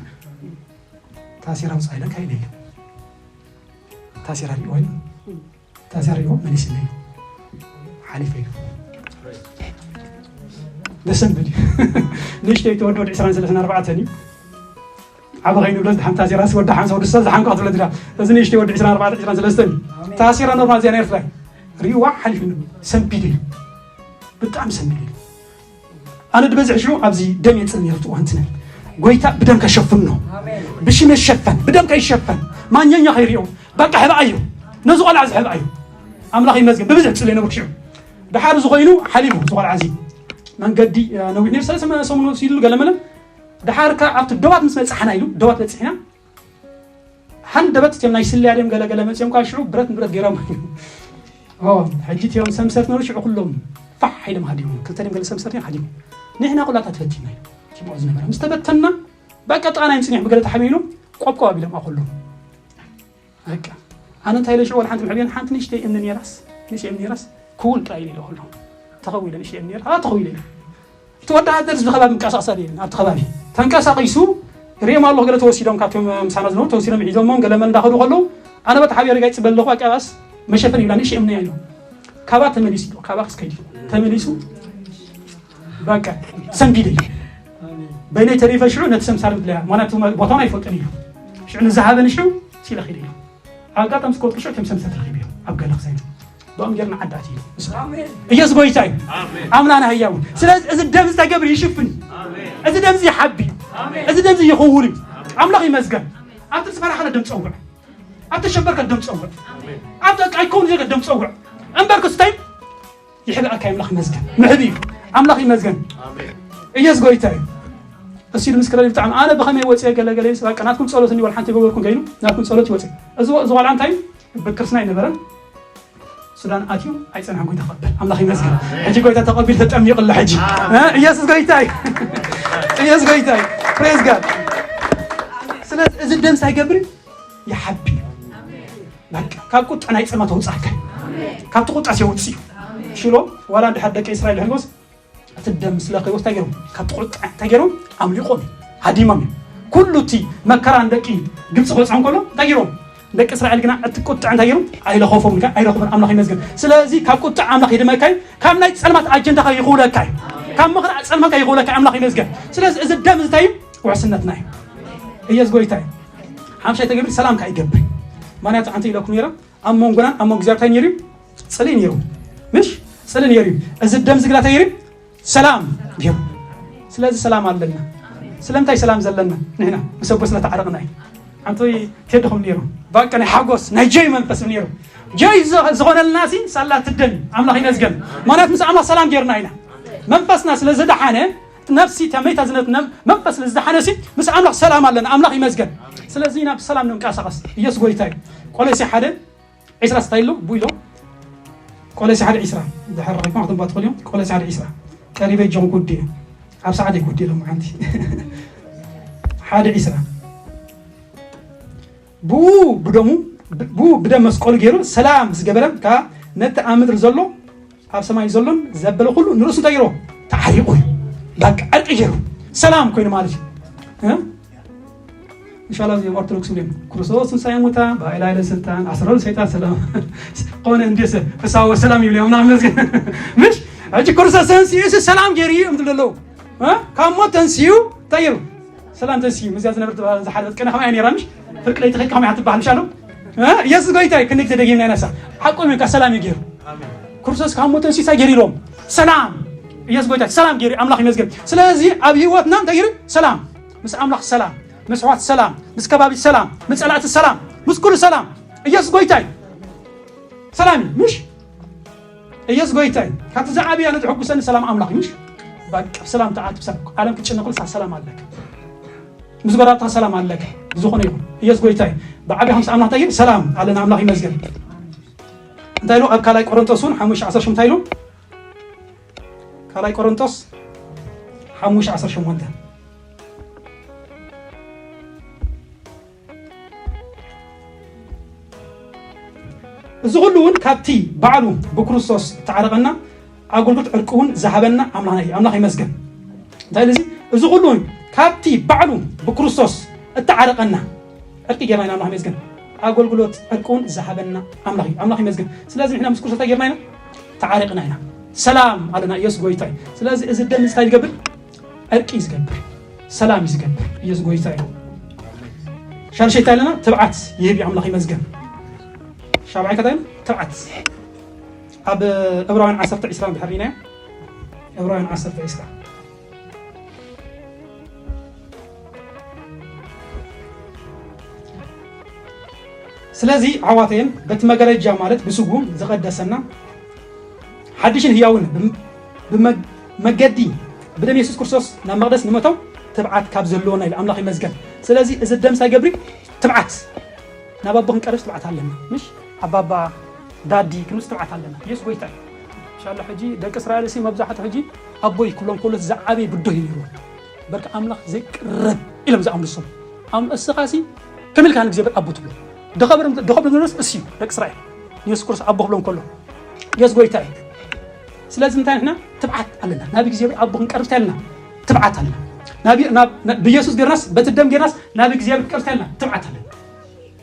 ታሲራ ውፃ ኢለካ ኢለ ኢሉ ታሲራ ሪኦ ኢሉ ታሲራ ሪኦ መሊስለ ኢሉ ሓሊፈ ኢሉ ደሰንብል እዩ ንእሽተይ ተወዲ ወዲ ዕስራን ሰለስን ኣርባዕተን እዩ ዓቢ ኸይኑ ብለስ ድሓን ታሲራ ሲ ወዲ ሓምሳ ወዲ ስሳ ዝሓንኳ ትብለ ድዳ እዚ ንእሽተይ ወዲ ዕስራን ኣርባዕተ ዕስራን ሰለስተን እዩ ታሲራ ኖርማል እዚኣ ናይ ኤርትራ እዩ ሪእዋ ሓሊፉ ሰንቢዱ እዩ ብጣዕሚ ሰንቢዱ እዩ ኣነ ድበዝሕ ሽዑ ኣብዚ ደም የጽል ነይሩ ትዋንትነ ጎይታ ብደም ከሸፍኖ ብሽም የሸፈን ብደም ከይሸፈን ማኛኛ ከይሪኦ በቃ ሕባኣዮ ነዚ ቆልዓ እዚ ሕባኣዮ ኣምላኽ ይመስገን ብብዝሕ ጽለ ነብር ሽዑ ድሓር ዝኾይኑ ሓሊፉ እዚ ቆልዓ እዚ መንገዲ ነዊሕ ነይሩ ሰለስተ ሰሙን ወሲድሉ ገለመለ ድሓር ከ ኣብቲ ደባት ምስ በጻሕና ኢሉ ደባት በጺሕና ሓንደበት እትዮም ናይ ስልያ ድዮም ገለ ገለ መፅዮም ከዓ ሽዑ ብረት ንብረት ገይሮም ሕጂ እትዮም ሰምሰር ነበሩ ሽዑ ኩሎም ፋሕ ኢሎም ሃዲሞም ክልተ ድዮም ገለ ሰምሰር ድዮም ሃዲሞም ንሕና ኩላታ ተፈቲና እዩ ዝምዖ ዝነበረ ምስ ተበተና በቃ ጥቓና ይምፅኒሕ ብገለ ተሓቢሉ ቆብቆብ ኣቢሎም ኣኩሎም በቃ ኣነ እንታይ ኢለ ሽዑ ወላ ሓንቲ ምሕብዮን ሓንቲ ንእሽተይ እምኒ ነይራስ ንእሽተይ እምኒ ነይራስ ክውን ጥራይ ኢለ ኢለ ኩሎም ተኸዊለ ንእሽተይ እምኒ ነይራ ተኸዊለ ኢለ እቲ ወዲ ሃደር ህዝቢ ከባቢ ምንቀሳቀስ ኣለ ኣብቲ ከባቢ ተንቀሳቂሱ ሪኦም ኣለኹ ገለ ተወሲዶም ካብቶም ምሳና ዝነበሩ ተወሲዶም ሒዞሞም ገለ መን እንዳኸዱ ከለዉ ኣነ በቲ ሓቢረ ጋይ ፅበል ኣለኹ ኣቀባስ መሸፈን ይብላ ንሽ እምነ ኢሉ ካባ ተመሊሱ ኢሉ ካባ ክስከይድ ተመሊሱ በቃ ሰንቢደ እዩ በይነይ ተሪፈ ሽዑ ነቲ ሰምሳር ምድለያ ምክንያቱ ቦታውን ኣይፈልጥን እዩ ሽዑ ንዝሃበኒ ሽዑ ሲለ ኺደ እዩ ኣጋጣሚ ስኮት ክሽዑ ከም ሰምሰር ረኺብ እዮም ኣብ ገለ ክሳይ ብኦም ጌርና ዓዲ ኣትዩ ኢየሱስ ጎይታ እዩ ኣምላና ህያው ስለዚ እዚ ደም ዝተገብር ይሽፍን እዚ ደም እዚ ይሓቢ እዚ ደም እዚ ይኽውል እዩ ኣምላኽ ይመስገን ኣብቲ ዝፈራኸለ ደም ፀውዕ ኣብ ተሸበርካ ደም ጸውዕ። ኣብ ደቃ ኣይከውን ዘገ ደም ጸውዕ። እምበር ክስታይ ይሕብኣካ ኣምላኽ ይመስገን። ምሕብ እዩ። ኣምላኽ ይመስገን። ኢየሱስ ጎይታ እዩ። እሱ ምስክረ ብጣዕሚ ኣነ ብኸመይ ወፅየ ገለገለ ይስ በቃ ናትኩም ጸሎት እንዲወል ሓንቲ ገበርኩም ከይኑ ናትኩም ጸሎት ይወፅእ። እዚ እዚ ቆልዓ እንታይ ብክርስና ኣይነበረን። ሱዳን ኣትዩ ኣይጸንሐን ጎይታ ከብል ኣምላኽ ይመስገን። ሕጂ ጎይታ ተቐቢል ተጠሚቑ ኣሎ ሕጂ። እ? ኢየሱስ ጎይታ እዩ። ኢየሱስ ጎይታ እዩ። Praise God። ስለዚ እዚ ደም ሳይገብር ይሓቢ። በቃ ካብ ቁጣ ናይ ጸልማት ኣውጻእካ። ካብቲ ቁጣ ሲወጽእ እዩ። ሽሎ ዋላ እንድሕር ደቂ እስራኤል ሕጎስ እቲ ደም ስለ ከይወስድ እንታይ ገይሮም? ካብቲ ቁጣ እንታይ ገይሮም? ኣምሊቖም እዩ። ሃዲሞም እዩ። ኩሉ እቲ መከራ ንደቂ ግብፂ ክበፅሖም ከሎ እንታይ ገይሮም? ደቂ እስራኤል ግና እቲ ቁጣ እንታይ ገይሮም? ኣይለኸፎም፣ እንታይ ኣይረኽቡን። ኣምላኽ ይመስገን። ስለዚ ካብ ቁጣ ኣምላኽ ይድመካ እዩ። ካብ ናይ ጸልማት ኣጀንዳኻ ይኽውለካ እዩ። ካብ ምኽሪ ጸልማትካ ይኽውለካ እዩ። ኣምላኽ ይመስገን። ስለዚ እዚ ደም እንታይ እዩ? ውሕስነትና እዩ። ኢየሱስ ጎይታ እዩ። ሓምሻይ ተገብሪ ሰላም ከኣ ይገብር። ምኽንያቱ ኣንቲ ኢለኩም ነይረ ኣብ መንጎናን ኣብ መንጎ እግዚኣብሔር እንታይ ነይሩ? ጽልኢ ነይሩ። ምሽ? ጽልኢ ነይሩ። እዚ ደም ዝግዳ እንታይ ነይሩ? ሰላም ነይሩ። ስለዚ ሰላም ኣለና። ስለምንታይ ሰላም ዘለና? ንሕና ምስ ኣቦ ስለ ተዓረቕና እዩ። ኣንቶይ ቴድኹም ነይሩ። በቃ ናይ ሓጎስ፣ ናይ ጆይ መንፈስ ነይሩ። ጆይ ዝ-፣ ዝኾነልና ሲ ሳላ ትደን ኣምላኽ ይመስገን። ማለት ምስ ኣምላኽ ሰላም ጌርና ኢና። መንፈስና ስለ ዝደሓነ፣ ነፍሲ ተመይታ ዝነት ነም-፣ መንፈስ ስለ ዝደሓነ ሲ ምስ ኣምላኽ ሰላም ኣለና። ኣምላኽ ይመስገን። ስለዚ ኢና ብሰላም ንንቀሳቐስ። ኢየሱስ ጎይታ እዩ። ቆሎሴ ሓደ ዒስራ ስታይ ኣሎ፣ ቡ ኢሎ። ቆሎሴ ሓደ ዒስራ። ድሕር ረኺብኩም ክትንባ ትኽእሉ እዮም። ቆሎሴ ሓደ ዒስራ። ቀሪበ ጆን ጉዲ እዩ። ኣብ ሰዓት ይጉዲ ኢሎም ሓንቲ። ሓደ ዒስራ። ብኡ ብደሙ፣ ብኡ ብደም መስቀሉ ገይሩ ሰላም ዝገበረ፣ ከኣ ነቲ ኣብ ምድሪ ዘሎ፣ ኣብ ሰማይ ዘሎን ዘበለ ኩሉ ንርእሱ እንታይ ገይርዎ? ተዓሪቑ እዩ። በቃ ዕርቂ ገይሩ። ሰላም ኮይኑ ማለት እዩ። እ? ኢንሻላህ እዚኦም ኦርቶዶክስ እዮም። ክርስቶስ ትንሳኤ ሙታን፣ በኃይለ ኃይለ ስልጣን፣ ኣስረሩ ሰይጣን ሰላም። ኮነ እንዴ ሰ-፣ ፍስሐ ወሰላም ይብሉ እዮም። ምናምን መስገን። ምሽ? ሕጂ ክርስቶስ ተንሲኡ እሱ ሰላም ገይሩ እዩ እምትሉ ኣለዉ። እ? ካብ ሞት ተንሲኡ እንታይ ገይሩ? ሰላም ተንሲኡ። ምስያ ዝነብር ትበሃል ዝሓለፈት ቀነ ከማይ ነይራ ምሽ? ፍርቂ ለይቲ ከይድ ከማይ ትበሃል ምሽ ኣሎ? እ? ኢየሱስ ጎይታ እዩ። ክንደይ ተደጊምና ኢና ሳ። ሓቁ እዩ፣ ሰላም እዩ ገይሩ። ክርስቶስ ካብ ሞት ተንሲኡ እንታይ ገይሩ ኢሎም? ሰላም። ኢየሱስ ጎይታ ሰላም ገይሩ፣ ኣምላኽ ይመስገን። ስለዚ ኣብ ህይወትና እንታይ ገይሩ? ሰላም። ምስ ኣምላኽ ሰላም፣ ምስ ኣሕዋት ሰላም፣ ምስ ከባቢ ሰላም፣ ምስ ጸላእቲ ሰላም፣ ምስ ኩሉ ሰላም። ኢየሱስ ጎይታ እዩ። ሰላም እዩ፣ ምሽ? ኢየሱስ ጎይታ እዩ። ካብቲ ዝዓበየ ኣነ ዘሐጉሰኒ ሰላም ኣምላኽ እዩ፣ ምሽ? በቃ ሰላም ተኣትብ ሰብ ዓለም ክትጭነቕ ከላ ሰላም ኣለካ። ምስ ጎረባብትኻ ሰላም ኣለካ። ብዝኾነ ይኹን። ኢየሱስ ጎይታ እዩ። ብዓብያ ከምስ ኣምላኽ እንታይ እዩ? ሰላም ኣለና። ኣምላኽ ይመስገን። እንታይ ኢሉ ኣብ ካልኣይ ቆሮንቶስ እውን ሓሙሽተ ዓሰርተ ሸሞንተ እንታይ ኢሉ? ካልኣይ ቆሮንቶስ ሓሙሽተ ዓሰርተ ሸሞንተ። እዚ ኩሉ እውን ካብቲ ባዕሉ ብክርስቶስ እተዓረቐና ኣገልግሎት ዕርቂ እውን ዝሃበና ኣምላኽና እዩ። ኣምላኽ ይመስገን። እንታይ ኢሉ እዚ? እዚ ኩሉ እውን ካብቲ ባዕሉ ብክርስቶስ እተዓረቐና ዕርቂ ጌርና ኢና። ኣምላኽ ይመስገን። ኣገልግሎት ዕርቂ እውን ዝሃበና ኣምላኽ እዩ። ኣምላኽ ይመስገን። ስለዚ ንሕና ምስ ክርስቶስ እንታይ ጌርና ኢና? ተዓሪቕና ኢና። ሰላም ኣለና። ኢየሱስ ጎይታ እዩ። ስለዚ እዚ ደም እንታይ ዝገብር? ዕርቂ እዩ ዝገብር። ሰላም እዩ ዝገብር። ኢየሱስ ጎይታ እዩ። ሻልሸይ እንታይ ኣለና? ትብዓት ይህብ እዩ። ኣምላኽ ይመስገን። ሻብዓይ ከታይ ትብዓት። ኣብ ዕብራውያን ዓሰርተ ዒስራ እንድሕር ርኢናዮ። ዕብራውያን ዓሰርተ ዒስራ። ስለዚ ኣሕዋተይን በቲ መጋረጃ ማለት ብስጉ ዝቐደሰና ሓድሽን ህያውን ብም-፣ ብመ-፣ መገዲ ብደም የሱስ ክርስቶስ ናብ መቕደስ ንመተው ትብዓት ካብ ዘለዎና ኢሉ ኣምላኽ ይመስገን። ስለዚ እዚ ደም ሳይገብሪ ትብዓት ናብ ኣቦ ክንቀርብስ ትብዓት ኣለና። ምሽ ኣባባ ዳዲ ክንብስ ትብዓት ኣለና። የሱስ ጎይታ እዩ። ኢንሻላህ ሕጂ ደቂ እስራኤል ሲ መብዛሕቱ ሕጂ ኣቦይ ክብሎም ከሎ ዝዓበየ ብዶ እዩ ነይሩ። በርካ ኣምላኽ ዘይቅረብ ኢሎም ዝኣምኑ ሰው። ኣም-፣ እስኻ ሲ ከመይ ኢልካ ንእግዚኣብሔር ኣቦ ትብሎ? ደኸብር-፣ ደኸብር ንረስ እሱ እዩ ደቂ እስራኤል። የሱስ ክርስቶስ ኣቦ ክብሎም ከሎ የሱስ ጎይታ እዩ። ስለዚ እንታይ ንሕና ትብዓት ኣለና። ናብ እግዚኣብሔር ኣቦ ክንቀርብ እንታይ ኣለና? ትብዓት ኣለና። ናብ፣ ናብ፣ ናብ፣ ብየሱስ ጌርናስ፣ በቲ ደም ጌርናስ ናብ እግዚኣብሔር ክንቀርብ እንታይ ኣለና? ትብዓት ኣለና።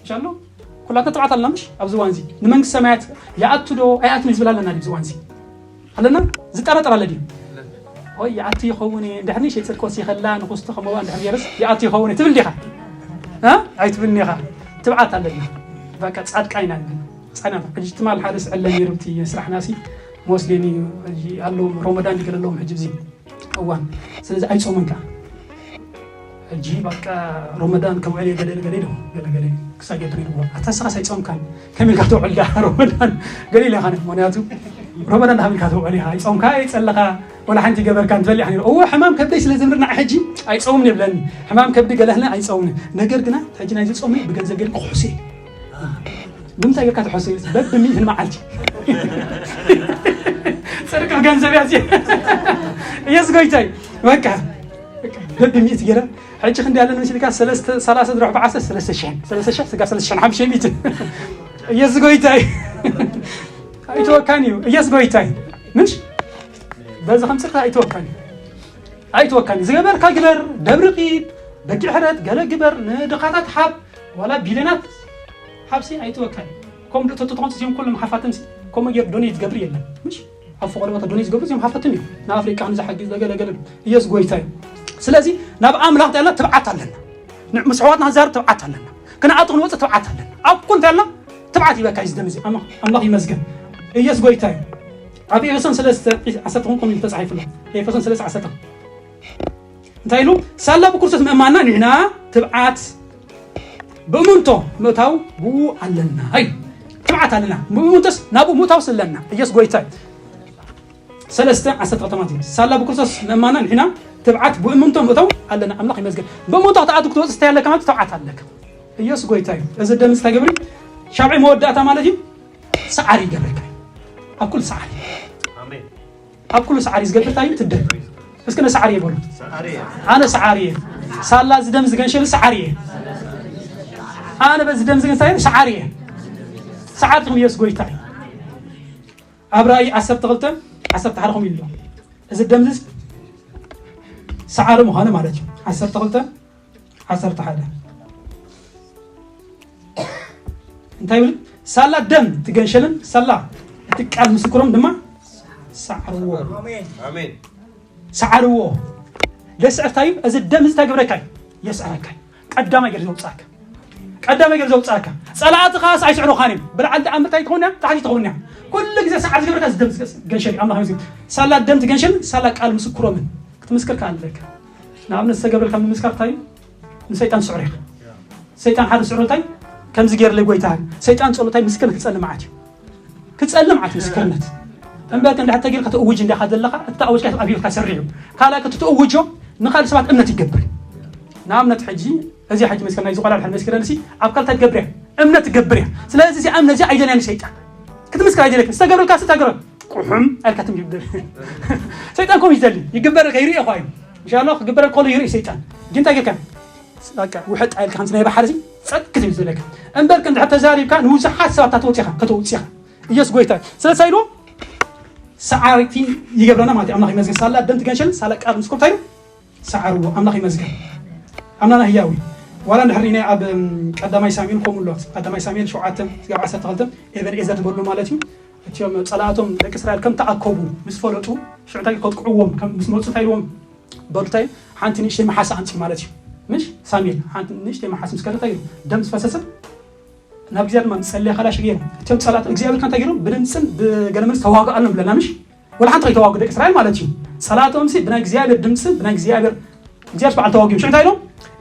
ኢንሻሎ ኩላትና ትብዓት ኣለና ምሽ? ኣብዚ እዋን እዚ ንመንግስቲ ሰማያት ይኣቱ ዶ ኣይኣቱን ዝብል ኣለና ኣብዚ እዋን እዚ? ኣለና? ዝጠራጠር ኣለ ድዩ? ወይ ይኣቱ ይኸውን እየ፣ እንድሕር ንእሽተይ ጽድቂ ወሲኸላ ንኹስቶ ከምኡ እንድሕር ገይርስ ይኣቱ ይኸውን እየ ትብል ዲኻ? እ? ኣይትብልን ኢኻ። ትብዓት ኣለና። በቃ ጻድቃ ኢና ንብል። ጻና ሕጂ ትማል ሓደ ስዕለ ነይሩ እቲ ስራሕና ሲ ሞስሌም እዩ። ሕጂ ኣለዎም ሮመዳን ይገለለዎም ሕጂ እዚ እዋን። ስለዚ ኣይጾምን ከኣ። ሕጂ በቃ ሮመዳን ከውዕል እየ ገለ ገለ ኢሎም፣ ገለ ገለ። ክሳብ ገድሪ ይብሎ ኣታ ንስኻስ ኣይጾምካን ከመይ ኢልካ ትውዕል ዳ ረመዳን ገሊላ ኢኻ ምክንያቱ ረመዳን ዳሓብ ኢልካ ትውዕል ኢኻ ኣይጾምካ ኣይጸለኻ ወላ ሓንቲ ገበርካ እንትበል ኢኻ ነይሩ እዎ ሕማም ከብደይ ስለ ዝምርናዕ ሕጂ ኣይጾምን ይብለኒ ሕማም ከብዲ ገለህለ ኣይጾምን ነገር ግና ሕጂ ናይዚ ጾመይ ብገንዘብ ገይሩ ክሕሱ እየ ንምንታይ ጌርካ ትሕሱ በብሚእትን መዓልቲ ጽድቂ ብገንዘብ ያዝ ኢየሱስ ጎይታይ በቃ በብሚእቲ ገይረ ሕጂ ክንዲ ኣለኒ መሲልካ ሰለስተ ሰላሳ ድሮ ብዓሰርተ ሰለስተ ሽሕን ሰለስተ ሽሕ ስጋ ሰለስተ ሽሕን ሓሙሽተ ሚእትን ኢየሱስ ጎይታይ ኣይተወካን እዩ ኢየሱስ ጎይታይ ምሽ በዚ ከምፅልካ ኣይተወካን እዩ ኣይተወካን እዩ ዝገበርካ ግበር ደብሪ ቂድ በጊዕ ሕረት ገለ ግበር ንድኻታት ሓብ ዋላ ቢልዮናት ሓብሲ ኣይተወካን እዩ ከም ልእተቱ ትኾን እዚኦም ኩሎም ሓፋትምሲ ከምኡ ገይሩ ዶኔት ዝገብር የለን ምሽ ኣብ ፈቐዶ ቦታ ዶኔት ዝገብሩ እዚኦም ሓፈትም እዮም ንኣፍሪቃ ንዝሓግዝ ገለገለ ኢየሱስ ጎይታ እዩ ስለዚ ናብ ኣምላኽ ተልና ትብዓት ኣለና ምስ ኣሕዋትና ክዛረብ ትብዓት ኣለና ክንኣቱ ክንወፅእ ትብዓት ኣለና ኣብ ኩሉ እንተልና ትብዓት ይበካ እዩ ዝደም እዚ ኣምላኽ ይመስገን ኢየሱስ ጎይታ እዩ ኣብ ኤፌሶን ሰለስተ ዓሰርተ ኹም ኢሉ ተፃሒፉ ኣሎ ኤፌሶን ሰለስተ ዓሰርተ እንታይ ኢሉ ሳላ ብክርስቶስ ምእማንና ንሕና ትብዓት ብእምንቶ ምእታው ብኡ ኣለና እዩ ትብዓት ኣለና ብእምንቶስ ናብኡ ምእታው ስለና ኢየሱስ ጎይታ እዩ ሰለስተ ዓሰርተ ከተማት እዩ ሳላ ብክርስቶስ ምእማና ንሕና ትብዓት ብእምንቶ ምእታው ኣለና ኣምላኽ ይመስገን ብእምንቶ ክትኣቱ ክትወፅእ ስታይ ኣለካ ማለት ትብዓት ኣለካ ኢየሱስ ጎይታ እዩ እዚ ደም እንታይ ገብሪ ሻብዒ መወዳእታ ማለት እዩ ሰዓሪ ይገብረካ ኣብ ኩሉ ሰዓሪ ኣብ ኩሉ ሰዓሪ ዝገብር እንታይ እዩ ትደም እስኪ ነሰዓሪ ይበሉ ኣነ ሰዓሪ እየ ሳላ እዚ ደም ዝገንሸሉ ሰዓሪ እየ ኣነ በዚ ደም ዝገንሸሉ ሰዓሪ እየ ሰዓሪ ትኹም ኢየሱስ ጎይታ እዩ ኣብ ራእይ ዓሰርተ ክልተ ዓሰርተ ሓደ ከምኡ ኢሉ ኣሎ እዚ ደም እዚ ሰዓሪ ምዃኑ ማለት እዩ ዓሰርተ ክልተ ዓሰርተ ሓደ እንታይ ይብል ሳላ ደም ትገንሸልን ሳላ እቲ ቃል ምስክሮም ድማ ሰዓርዎ ሰዓርዎ ደስዕፍታ እዩ እዚ ደም እዚ ተግብረካ እዩ የስዕረካ እዩ ቀዳማይ ገር ዘውፅኣካ ቀዳማይ ገር ዘውፅኣካ ፀላእትኻስ ኣይስዕሩኻን እዮም ብልዓል ተኣምር እንታይ ትኸውን እያ ታሕቲ ትኸውን እያ ኩሉ ግዜ ሰዓር ዝገብረካ እዚ ደም ገንሸል እዩ ኣምላኽ መስገን ሳላ ደም ትገንሸል ሳላ ቃል ምስክሮምን ክትምስክር ከኣ ኣለካ ንኣብነት ዝተገብረልካ ምምስካር እንታይ እዩ ንሰይጣን ስዕሩ ኢኻ ሰይጣን ሓደ ስዕሩ እንታይ ከምዚ ገይርለይ ጎይታ ሰይጣን ፀሎታይ ምስክር ክፀልም ዓት እዩ ክፀልም ዓት ምስክርነት እምበር እንድሕር ተጌርካ ተእውጅ እንዲኻ ዘለኻ እቲ ኣወጅካ ኣብ ህይወትካ ሰሪሑ ካልኣይ ክትትእውጆ ንኻልእ ሰባት እምነት ይገብር ንኣብነት ሕጂ እዚ ሕጂ መስከር ናይ ዝኾላ ድሕር መስክረን ሲ ኣብ ካልታ ትገብር እያ እምነት ትገብር እያ ስለዚ እዚ እምነት እዚ ኣይደልያን ሰይጣን ክትምስክር ኣይደለክን ዝተገብረልካ ዝተገብረ ቁሑም ኣልካ ትም ይብደል ሰይጣን ኮም ይደሊ ይግበረልካ ይርኢ ኳ እዩ ኢንሻ ኣላህ ክግበረልካ ከሎ ይርኢ ሰይጣን ግን እንታይ ጌርካ በቃ ውሕጥ ኣልካ ከምዚ ናይ ባሕሪ ሲ ጸጥ ክትብል ዝብለካ እምበር ከም ድሕር ተዛሪብካ ንብዙሓት ሰባት ተተውፂኻ ከተውፂኻ ኢየሱስ ጎይታ እዩ። ስለዚ እንታይ ኢሉ ሰዓርቲ ይገብረና ማለት እዩ ኣምላኽ ይመስገን ሳላ ደም ትገንሸል ሳላ ቃል ምስ ኮንታይ ሰዓርዎ ኣምላኽ ይመስገን ኣምላኽና ህያዊ ዋላ እንድሕር ኢና ኣብ ቀዳማይ ሳሙኤል ከምኡ ኣሎ ቀዳማይ ሳሙኤል ሸውዓተ ስጋብ ዓሰርተ ክልተ ኤቨን ኤዘር ዝበሉ ማለት እዩ እቲኦም ጸላእቶም ደቂ እስራኤል ከም ተኣከቡ ምስ ፈለጡ ሽዑ እንታይ ከጥቅዕዎም ምስ መፁ እንታይ ኢልዎም በሉ እንታይ ሓንቲ ንእሽተይ መሓሳ ኣምፅእ ማለት እዩ ምሽ ሳሙኤል ሓንቲ ንእሽተይ መሓስ ምስ ከለታ እዩ ደም ዝፈሰሰ ናብ እግዚኣብሔር ድማ ምጸለየ ካላሽ ገይሩ እቶም ጸላእቶም እግዚኣብሔር ከንታይ ገይሮም ብድምፅን ብገለመንስ ተዋግኣሎም ብለና ምሽ ወላ ሓንቲ ከይተዋጉ ደቂ እስራኤል ማለት እዩ ጸላእቶምሲ ብናይ እግዚኣብሔር ድምፅን ብናይ እግዚኣብሔር እግዚኣብሔር በዓል ተዋጊኦም ሽዑ እንታይ ኢሎም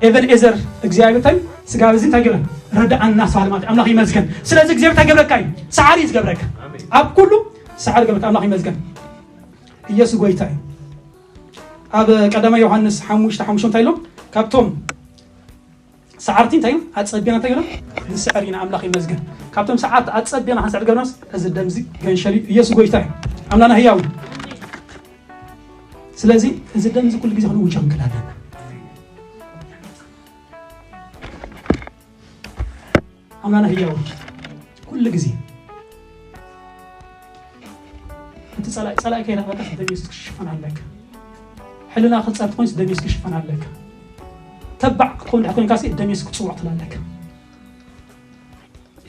ኤቨን ኤዘር እግዚኣብሔር እንታይ ስጋብ እዚ እንታይ ገይረ ረዳኣና ስባል ማለት ኣምላኽ ይመስገን ስለዚ እግዚኣብሔር እንታይ ገብረካ እዩ ሰዓሪ እዩ ዝገብረካ ኣብ ኩሉ ሰዓሪ ገብረካ ኣምላኽ ይመስገን ኢየሱስ ጎይታ እዩ ኣብ ቀዳማይ ዮሃንስ ሓሙሽተ ሓሙሽተ እንታይ ኢሎም ካብቶም ሰዓርቲ እንታይ ኢሎም ኣጸቢና እንታይ ኢሎም ንስዕር ኢና ኣምላኽ ይመስገን ካብቶም ሰዓርቲ ኣጸቢና ክንስዕር ገብረናስ እዚ ደምዚ ገንሸል እዩ ኢየሱስ ጎይታ እዩ ኣምላና ህያው ስለዚ እዚ ደምዚ ኩሉ ግዜ ክንውጃ እንክእል ኣለና ኣምላና ህያው ኩሉ ግዜ እቲ ጸላኢ ጸላኢ ከይረኸበካ ደም የሱስ ክሽፈን ኣለካ ሕልና ክጸር ትኮንስ ደም የሱስ ክሽፈን ኣለካ ተባዕ ክትኮን ድሕር ኮንካ ሲ ደም የሱስ ክጽዋዕ ትላለካ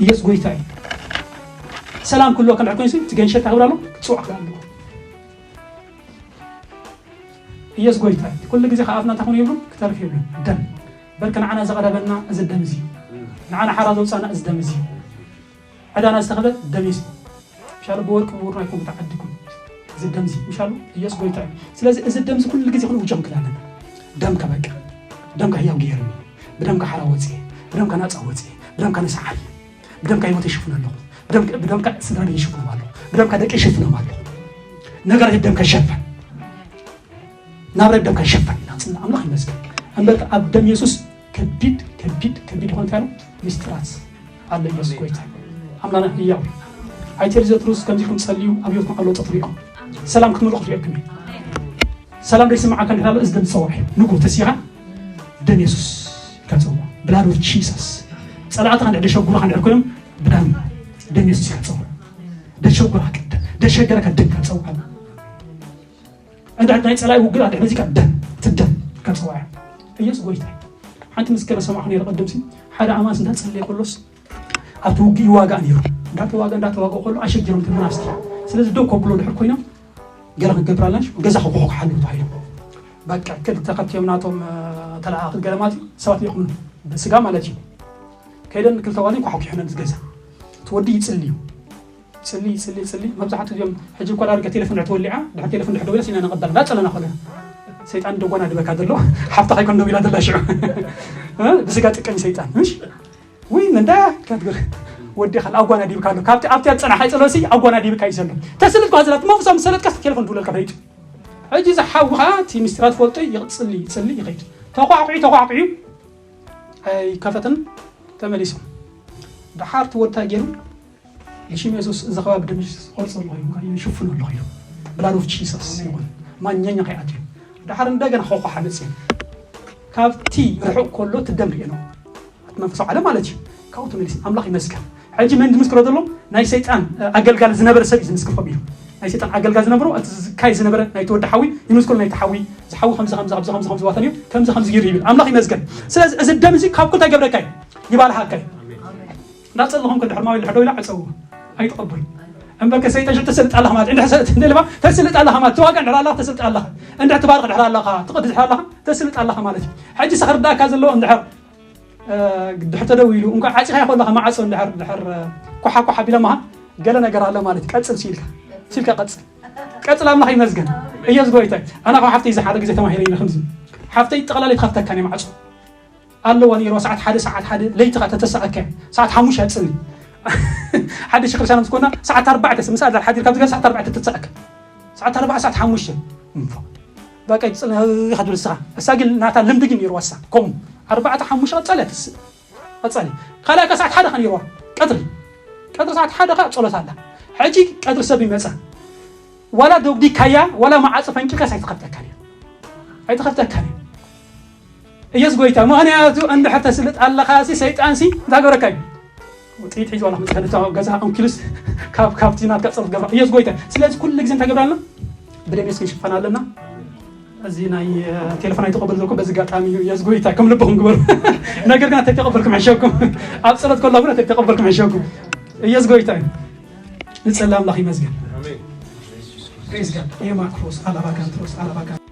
ኢየሱስ ጎይታ እዩ ሰላም ክህልወካ ድሕር ኮይንስ እቲ ገንሸልካ ክብላ ኣሎ ክጽዋዕ ክብላ ኣለዎ ኢየሱስ ጎይታ እዩ ኩሉ ግዜ ከኣፍና እንታይ ኮኑ ይብሉ ክተርፍ ይብሉ ደም በልከ ንዓና ዘቕረበና እዚ ደም እዚ ንዓና ሓራ ዘውፃና እዚ ደም እዚ ዕዳና ዝተኸፍለ ደም እዩ ምሻሉ ብወርቂ ብብሩር ኣይኮን ተዓዲኩም እዚ ደም እዚ ምሻሉ ኢየሱስ ጎይታ እዩ ስለዚ እዚ ደም እዚ ኩሉ ግዜ ክንውጆ ክንክእል ኣለና ደምካ በቃ ደምካ ህያው ገይርኒ ብደምካ ሓራ ወፅየ ብደምካ ናፃ ወፅየ ብደምካ ንስዓል። ብደምካ ህይወት ይሽፍኖ ኣለኹ። ብደምካ፣ ብደምካ ስድራ ቤት ይሽፍኖም ኣለኹ። ብደምካ ደቂ ይሽፍኖም ኣለኹ። ነገራት ብደምካ ይሸፈን። ናብራ ብደምካ ይሸፈን። ኢና ጽና ኣምላኽ ይመስገን። እምበር ኣብ ደም የሱስ ከቢድ፣ ከቢድ፣ ከቢድ ይኾን ታሉ ምስጢራት ኣለ። ኢየሱስ ጎይታ ኣምላኽና ህያው። ኣይተሪ ዘትሩስ ከምዚ ኢልኩም ጸልዩ ኣብ ህይወትኩም ኣሎ ጥፍሪኦም ሰላም ክትምልኡ ክርእየኩም እዩ። ሰላም ደይስምዓካ እንድሕር ኣሎ እዚ ደም ዝጸውዐ ንጉ ተሲኻ ደም የሱስ ከጸውዖ። Blood of Jesus። ጸላእትኻ እንድሕር ደሸጉራኻ እንድሕር ኮይኖም ብደም ደም የሱስ ከጸውዖ። ደሸጉራኻ ደም፣ ደሸገረካ ደም ከጸውዖ። እንድሕር ናይ ጸላኢ ውግእ እንድሕር መጺካ ደም፣ እቲ ደም ከጸውዖ። ኢየሱስ ጎይታ እዩ። ሓንቲ ምስክር ሰማዕኹ ነይረ ቅድምሲ ሓደ ኣማንስ እንዳጸለየ ከሎስ ኣብቲ ውግእ ይዋጋእ ነይሩ። እንዳተዋገ-፣ እንዳተዋገ ከሎ ኣሸጊሮም እቲ መናፍስቲ። ስለዚ ደው ከብሎ ድሕር ኮይኖም ገለ ክንገብር ኣለና፣ ገዛ ክኩሑ ክሓልው ተባሂሉ። በቃ ክልተ ካብቲኦም ናቶም፣ እ፣ ተለኣኣኽቲ ገለ ማለት እዩ፣ ሰባት ይኹኑ ብስጋ ማለት እዩ። ከይደን ክልተ ዋሊ ኳሕኩ ይሕነን ዝገዛ። እቲ ወዲ ይጽሊ እዩ። ጽሊ፣ ጽሊ፣ ጽሊ። መብዛሕትኡ እዚኦም ሕጂ እኳ ዳርጋ ቴሌፎን ድሕር ተወሊዓ፣ ድሕር ቴሌፎን ድሕር ደዊላ ሲና ነቐበል። እንዳጸለና ከሎ ሰይጣን ደጓና ድበካ ዘሎ፣ ሓፍታ ከይኮን ደዊላ ዘላ ሽዑ። እ? ብስጋ ጥቀም ሰይጣን፣ እሺ? ውይ፣ እንዳ ከትግር ወዲ ካል ኣጓና ዲብካ ኣሎ። ካብቲ ኣብቲ ኣጸናሓይ ጸሎሲ ኣጓና ዲብካ እዩ ዘሎ። ተስልጥ ኳ ዝላት መፍሳም ሰለጥ ቀስ ቴሌፎን ትውለልካ ፈይጡ። ሕጂ ዝሓውኻ እቲ ምስጢራት ፈልጦ ይጽሊ፣ ይጽሊ ይኸይድ። ተኳዕኩዒ፣ ተኳዕኩዒ ኣይከፈትን ተመሊሱ። ደሓር ትወታ ገይሩ ብሽም የሱስ እዚ ከባቢ ደም የሱስ ቆርጾ ኣለኹ ኢሉ፣ ይሽፍኖ ኣለኹ ኢሉ። Blood of Jesus ይኹን። ማኛኛ ከይኣትዩ። ደሓር እንደገና ኾኾ ሓመጽ እዩ። ካብቲ ርሑቕ ከሎ እቲ ደም ርእየ ነው። እቲ መንፈሳዊ ዓለም ማለት እዩ። ካብኡ ተመሊሱ። ኣምላኽ ይመስገን። ሕጂ መን ዝምስክሮ ዘሎ? ናይ ሰይጣን፣ እ፣ ኣገልጋሊ ዝነበረ ሰብ እዩ ዝምስክር ከምኡ ኢሉ። ናይ ሰይጣን ኣገልጋሊ ዝነበሩ፣ እቲ ዝካይ ዝነበረ ናይ ተወዲ ሓዊ ይምስክሮ፣ ናይ ተሓዊ ዝሓዊ ከምዚ፣ ከምዚ፣ ከምዚ፣ ከምዚ፣ ከምዚ ዋተን እዩ፣ ከምዚ፣ ከምዚ ገይሩ ይብል። ኣምላኽ ይመስገን። ስለዚ እዚ ደም እዚ ካብ ኩንታ ይገብረካ እዩ። ይባልሃካ እዩ። እንዳጸለኹም ከ ድሕር ማዊ ድሕር ደው ኢላ ዕጸው። ኣይትቐበሉ። እምበርከ ሰይጣን ሽቶ ተስልጥ ኣለኻ ማለት፣ እንድሕር ሰ-፣ እንደ ልባ ተስልጥ ኣለኻ ማለት፣ ትዋጋ እንድሕር ኣለኻ ተስልጥ ኣለኻ። እንድሕር ትባርኽ ድሕር ኣለኻ፣ ትቕድስ ድሕር ኣለኻ፣ ተስልጥ ኣለኻ ማለት እዩ። ሕጂ ሰኽርዳእካ ዘለዎ እንድሕር፣ እ፣ ድሕር ተደው ኢሉ፣ እንኳ ዓጺኻ ይኸለኻ ማዕጾ እንድሕር፣ ድሕር፣ እ፣ ኳሓ ኳሓ ቢለማኻ፣ ገለ ነገር ኣለ ማለት እዩ። ቀጽል ሲልካ፣ ሲልካ ቀጽል። ቀጽል ኣምላኽ ይመስገን። ኢየሱስ ጎይታ እዩ። ኣና ካብ ሓፍተይ እዚ ሓደ ግዜ ተማሂረ ኢና ከምዚ። ሓፍተይ ጠቕላላ ይትኸፍተካ ናይ ማዕጾ። ኣለዋ ነይርዋ ሰዓት ሓደ፣ ሰዓት ሓደ ለይቲ ኸዓ ተተሰኣከ። ሰዓት ሓሙሽተ ትጽሊ። ሓድሽ ክርስቲያን ምስ ኮና ሰዓት ኣርባዕተ፣ ምሳሕ ዛር ሓዲርካ ብዝገ ሰዓት ኣርባዕተ ትትሰኣከ። ሰዓት ኣርባዕተ፣ ሰዓት ሓሙሽተ። እንፋ። በቃ ይትጽሊ፣ ኸዓ ትብል ንስኻ። እሳ ግን ናታ ልምዲ ግን ነይርዋ እሳ። ከምኡ። ኣርባዕተ፣ ሓሙሽተ ቀጸለ ትስ-፣ ቀጸሊ። ካልኣይ ከ ሰዓት ሓደ ኸ ነይርዋ። ቀትሪ። ቀትሪ ሰዓት ሓደ ኸ ጸሎት ኣላ። ሕጂ ቀትሪ ሰብ ይመጻ። ዋላ ዶግዲካያ፣ ዋላ መዓጾ ፈንቂልካስ ኣይትኸፍተካን እያ። ኣይትኸፍተካን እያ። ኢየሱስ ጎይታ። ምኽንያቱ እንድሕር ተስልጥ ኣለኻ ሲ፣ ሰይጣን ሲ፣ እንታይ ገበረካ እዩ? ጥይት ሒዙ ዋላ መጽሓፍ ገዛ ኣንኪሉስ ካብ፣ ካብቲ ናትካ ጸሎት ገብራ። ኢየሱስ ጎይታ። ስለዚ ኩሉ ግዜ እንታይ ገብራ ኣለና? ብደም የሱስ ክንሽፈን ኣለና። እዚ ናይ፣ እ፣ ቴሌፎን ኣይተቐበል ዘለኩም በዚ ኣጋጣሚ እዩ። ኢየሱስ ጎይታ። ከም ልብኹም ግበሩ። ነገር ግን ኣተተቐበልኩም ሕሸኩም። ኣብ ጸሎት ከሎ ግን ኣተተቐበልኩም ሕሸኩም። ኢየሱስ ጎይታ እዩ። ንጸሊ ኣምላኽ ይመስገን። ኣሜን። Praise God። ኤማ ክሮስ፣ ኣላባጋን ትሮስ፣ ኣላባጋን